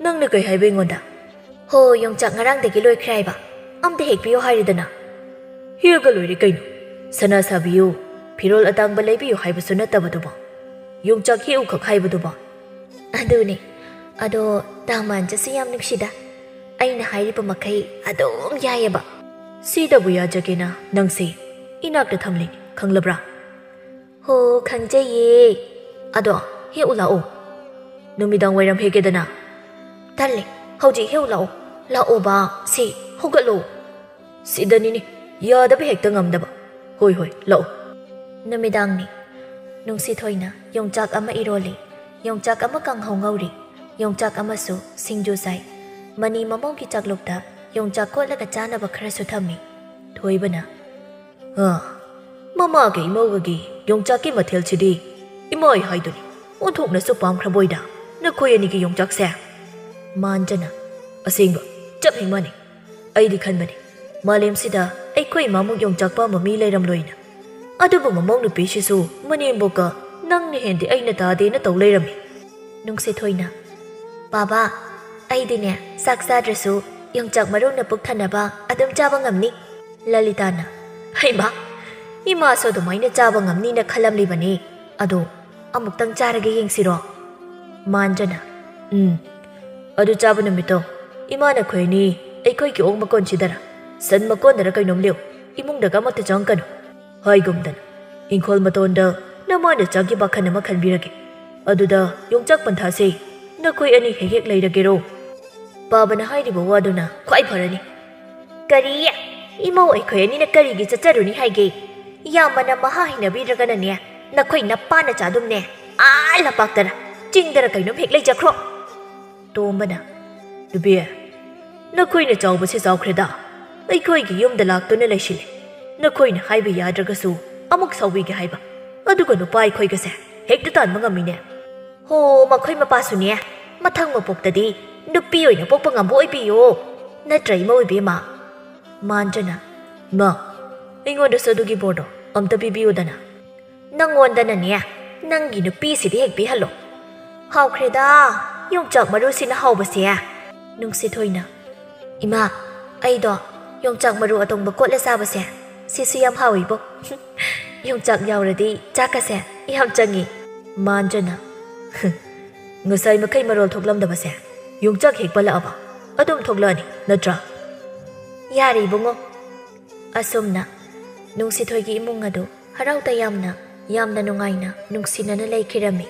"ꯅꯪꯅ ꯀꯩ ꯍꯥꯏꯕ ꯑꯩꯉꯣꯟꯗ?" "ꯍꯣ, ꯌꯣꯡꯆꯥꯛ ꯉꯔꯥꯡꯗꯒꯤ ꯂꯣꯏꯈ꯭ꯔꯦ ꯍꯥꯏꯕ꯫ ꯑꯝꯇ ꯍꯦꯛꯄꯤꯌꯣ ꯍꯥꯏꯔꯤꯗꯅ꯫ ꯍꯦꯛꯑꯒ ꯂꯣꯏꯔꯦ ꯀꯩꯅꯣ꯫ ꯁꯅꯥ ꯁꯥꯕꯤꯌꯨ, ꯐꯤꯔꯣꯜ ꯑꯇꯥꯡꯕ ꯂꯩꯕꯤꯌꯨ ꯍꯥꯏꯕꯁꯨ ꯅꯠꯇꯕꯗꯨꯕꯨ꯫ ꯌꯣꯡꯆꯥꯛ ꯍꯦꯛꯎꯈꯛ ꯍꯥꯏꯕꯗꯨꯕꯨ꯫ ꯑꯗꯨꯅꯦ꯫ ꯑꯗꯣ ꯗꯥꯃꯥꯟꯁꯨ ꯌꯥꯝ ꯅꯨꯡꯁꯤꯗ꯫ ꯑꯩꯅ ꯍꯥꯏꯔꯤꯕ ꯃꯈꯩ ꯑꯗꯨꯝ ꯌꯥꯏꯌꯦꯕ꯫ ꯁꯤꯗꯕꯨ ꯌꯥꯖꯒꯦꯅ ꯅꯪꯁꯦ ꯏꯅꯥꯛꯇ ꯊꯝꯂꯤꯅꯤ, ꯈꯪꯂꯕ꯭ꯔꯥ? ꯍꯣ, ꯈꯪꯖꯩꯌꯦ꯫ ꯑꯗꯣ ꯍꯦꯛꯎ ꯂꯥꯛꯑꯣ꯫ ꯅꯨꯃꯤꯗꯥꯡ ꯋꯥꯏꯔꯝ ꯍꯦꯛꯀꯦꯗꯅ꯫ ꯇꯜꯂꯦ, ꯍꯧꯖꯤꯛ ꯍꯦꯛꯎ ꯂꯥꯛꯑꯣ꯫ ꯂꯥꯛꯑꯣꯕ, ꯁꯤ, ꯍꯧꯒꯠꯂꯣ꯫ ꯁꯤꯗꯅꯤꯅꯦ, ꯌꯥꯗꯕ ꯍꯦꯛꯇ ꯉꯝꯗꯕ꯫ ꯍꯣꯏ, ꯍꯣꯏ, ꯂꯥꯛꯑꯣ꯫ ꯅꯨꯃꯤꯗꯥꯡꯅꯤ꯫ ꯅꯨꯡꯁꯤꯊꯣꯏꯅ ꯌꯣꯡꯆꯥꯛ ꯑꯃ ꯏꯔꯣꯜꯂꯤ, ꯌꯣꯡꯆꯥꯛ ꯑꯃ ꯀꯥꯡꯍꯧ ꯉꯧꯔꯤ, ꯌꯣꯡꯆꯥꯛ ꯑꯃꯁꯨ ꯁꯤꯡꯖꯨ ꯆꯥꯏ꯫ ꯃꯅꯤ ꯃꯃꯧꯒꯤ ꯆꯥꯛꯂꯨꯛꯇ ꯌꯣꯡꯆꯥꯛ ꯀꯣꯠꯂꯒ ꯆꯥꯅꯕ ꯈꯔꯁꯨ ꯊꯝꯃꯤ꯫ ꯊꯣꯏꯕꯅ, "ꯑ, ꯃꯃꯥꯒ ꯏꯃꯧꯒꯒꯤ ꯌꯣꯡꯆꯥꯛꯀꯤ ꯃꯊꯦꯜꯁꯤꯗꯤ ꯏꯃꯥꯏ ꯍꯥꯏꯗꯨꯅꯤ, ꯑꯣꯟꯊꯣꯛꯅꯁꯨ ꯄꯥꯝꯈ꯭ꯔꯕꯣꯏꯗ ꯅꯈꯣꯏ ꯑꯅꯤꯒꯤ ꯌꯣꯡꯆꯥꯛꯁꯦ?" ꯃꯥꯟꯖꯅ, "ꯑꯁꯦꯡꯕ, ꯆꯞ ꯍꯦꯛ ꯃꯥꯟꯅꯩ꯫ ꯑꯩꯗꯤ ꯈꯟꯕꯅꯤ, ꯃꯥꯂꯦꯝꯁꯤꯗ ꯑꯩꯈꯣꯏ ꯏꯃꯥꯃꯨꯛ ꯌꯣꯡꯆꯥꯛ ꯄꯥꯝꯕ ꯃꯤ ꯂꯩꯔꯝꯂꯣꯏꯅ꯫ ꯑꯗꯨꯕꯨ ꯃꯃꯧ ꯅꯨꯄꯤꯁꯤꯁꯨ ꯃꯅꯦꯝꯕꯣꯛꯀ ꯅꯪꯅ ꯍꯦꯟꯗꯦ ꯑꯩꯅ ꯇꯥꯗꯦꯅ ꯇꯧ ꯂꯩꯔꯝꯃꯤ꯫" ꯅꯨꯡꯁꯤꯊꯣꯏꯅ, "ꯕꯥꯕꯥ, ꯑꯩꯗꯤꯅꯦ, ꯆꯥꯛ ꯆꯥꯗ꯭ꯔꯁꯨ ꯌꯣꯡꯆꯥꯛ ꯃꯔꯨꯅ ꯄꯨꯛ ꯊꯟꯅꯕ ꯑꯗꯨꯝ ꯆꯥꯕ ꯉꯝꯅꯤ꯫" ꯂꯂꯤꯇꯥꯅ, "ꯍꯩꯃꯥ, ꯏꯃꯥꯁꯨ ꯑꯗꯨꯃꯥꯏꯅ ꯆꯥꯕ ꯉꯝꯅꯤꯅ ꯈꯜꯂꯝꯂꯤꯕꯅꯤ꯫ ꯑꯗꯣ ꯑꯃꯨꯛꯇꯪ ꯆꯥꯔꯒ ꯌꯦꯡꯁꯤꯔꯣ?" ꯃꯥꯟꯖꯅ, "ꯎꯝ, ꯑꯗꯨ ꯆꯥꯕ ꯅꯨꯃꯤꯠꯇꯣ ꯏꯃꯥ ꯅꯈꯣꯏ ꯑꯅꯤ ꯑꯩꯈꯣꯏꯒꯤ ꯑꯣꯛ ꯃꯀꯣꯟꯁꯤꯗꯔ, ꯁꯟ ꯃꯀꯣꯟꯗꯔ ꯀꯩꯅꯣꯝ ꯂꯦꯛꯎ, ꯏꯃꯨꯡꯗꯒ ꯑꯃꯠꯇ ꯆꯪꯉꯛꯀꯅꯨ꯫ ꯍꯥꯏꯒꯨꯝꯗꯅ, ꯏꯪꯈꯣꯜ ꯃꯇꯣꯟꯗ ꯅꯃꯥꯅ ꯆꯥꯛꯀꯤ ꯕꯥꯈꯟ ꯑꯃ ꯈꯟꯕꯤꯔꯒꯦ꯫ ꯑꯗꯨꯗ ꯌꯣꯡꯆꯥꯛ ꯄꯟꯊꯥꯁꯦ ꯅꯈꯣꯏ ꯑꯅꯤ ꯍꯦꯛ ꯍꯦꯛ ꯂꯩꯔꯒꯦꯔꯣ?" ꯄꯥꯕꯅ ꯍꯥꯏꯔꯤꯕ ꯋꯥꯗꯨꯅ ꯈ꯭ꯋꯥꯏ ꯐꯔꯅꯤ꯫ "ꯀꯔꯤ? ꯏꯃꯧ ꯑꯩꯈꯣꯏ ꯑꯅꯤꯅ ꯀꯔꯤꯒꯤ ꯆꯠꯆꯔꯨꯅꯤ ꯍꯥꯏꯒꯦ? ꯌꯥꯝꯕꯅ ꯃꯍꯥ ꯍꯩꯅꯕꯤꯗ꯭ꯔꯒꯅꯅꯦ, ꯅꯈꯣꯏ ꯅꯄꯥꯅ ꯆꯥꯗꯨꯝꯅꯦ꯫ ꯑꯥ ꯂꯝꯄꯥꯛꯇꯔ, ꯆꯤꯡꯗꯔ ꯀꯩꯅꯣꯝ ꯍꯦꯛ ꯂꯩꯖꯈ꯭ꯔꯣ꯫" ꯇꯣꯝꯕꯅ, "ꯅꯨꯄꯤ, ꯅꯈꯣꯏꯅ ꯆꯥꯎꯕꯁꯦ ꯆꯥꯎꯈ꯭ꯔꯦꯗ꯫ ꯑꯩꯈꯣꯏꯒꯤ ꯌꯨꯝꯗ ꯂꯥꯛꯇꯨꯅ ꯂꯩꯁꯤꯜꯂꯦ꯫ ꯅꯈꯣꯏꯅ ꯍꯥꯏꯕ ꯌꯥꯗ꯭ꯔꯒꯁꯨ ꯑꯃꯨꯛ ꯁꯥꯎꯕꯤꯒꯦ ꯍꯥꯏꯕ꯫ ꯑꯗꯨꯒ ꯅꯨꯄꯥ ꯑꯩꯈꯣꯏꯒꯁꯦ ꯍꯦꯛꯇ ꯇꯥꯟꯕ ꯉꯝꯃꯤꯅꯦ꯫" ꯍꯣ, ꯃꯈꯣꯏ ꯃꯄꯥꯁꯨꯅꯦ, ꯃꯊꯪ ꯃꯄꯣꯛꯇꯗꯤ ꯅꯨꯄꯤ ꯑꯣꯏꯅ ꯄꯣꯛꯄ ꯉꯝꯕ ꯑꯣꯏꯕꯤꯌꯣ꯫ ꯅꯠꯇ꯭ꯔ, ꯏꯃꯧ ꯏꯕꯦꯝꯃ? ꯃꯥꯟꯖꯅ, "ꯏꯃꯥ, ꯑꯩꯉꯣꯟꯗꯁꯨ ꯑꯗꯨꯒꯤ ꯕꯣꯔꯗꯣ ꯑꯝꯇ ꯄꯤꯕꯤꯌꯨꯗꯅ꯫" "ꯅꯪꯉꯣꯟꯗꯅꯅꯦ, ꯅꯪꯒꯤ ꯅꯨꯄꯤꯁꯤꯗ ꯍꯦꯛ ꯄꯤꯍꯜꯂꯣ꯫" "ꯍꯥꯎꯈ꯭ꯔꯦꯗ, ꯌꯣꯡꯆꯥꯛ ꯃꯔꯨꯁꯤꯅ ꯍꯥꯎꯕꯁꯦ꯫" ꯅꯨꯡꯁꯤꯊꯣꯏꯅ, "ꯏꯃꯥ, ꯑꯩꯗꯣ ꯌꯣꯡꯆꯥꯛ ꯃꯔꯨ ꯑꯇꯣꯡꯕ ꯀꯣꯠꯂ ꯆꯥꯕꯁꯦ ꯁꯤꯁꯨ ꯌꯥꯝ ꯍꯥꯎꯏꯕꯣ꯫ ꯌꯣꯡꯆꯥꯛ ꯌꯥꯎꯔꯗꯤ ꯆꯥꯛꯀꯁꯦ ꯌꯥꯝ ꯆꯪꯉꯤ꯫ ꯃꯥꯟꯖꯅ, "ꯉꯁꯥꯏ ꯃꯈꯩ ꯃꯔꯣꯜ ꯊꯣꯛꯂꯝꯗꯕꯁꯦ ꯌꯣꯡꯆꯥꯛ ꯍꯦꯛ ꯄꯜꯂꯛꯑꯕ ꯑꯗꯨꯝ ꯊꯣꯛꯂꯛꯑꯅꯤ, ꯅꯠꯇ꯭ꯔꯥ?" "ꯌꯥꯔꯦ ꯏꯕꯨꯡꯉꯣ꯫" ꯑꯁꯨꯝꯅ ꯅꯨꯡꯁꯤꯊꯣꯏꯒꯤ ꯏꯃꯨꯡ ꯑꯗꯨ ꯍꯔꯥꯎ ꯇꯌꯥꯝꯅ, ꯌꯥꯝꯅ ꯅꯨꯡꯉꯥꯏꯅ, ꯅꯨꯡꯁꯤꯅꯅ ꯂꯩꯈꯤꯔꯝꯃꯤ꯫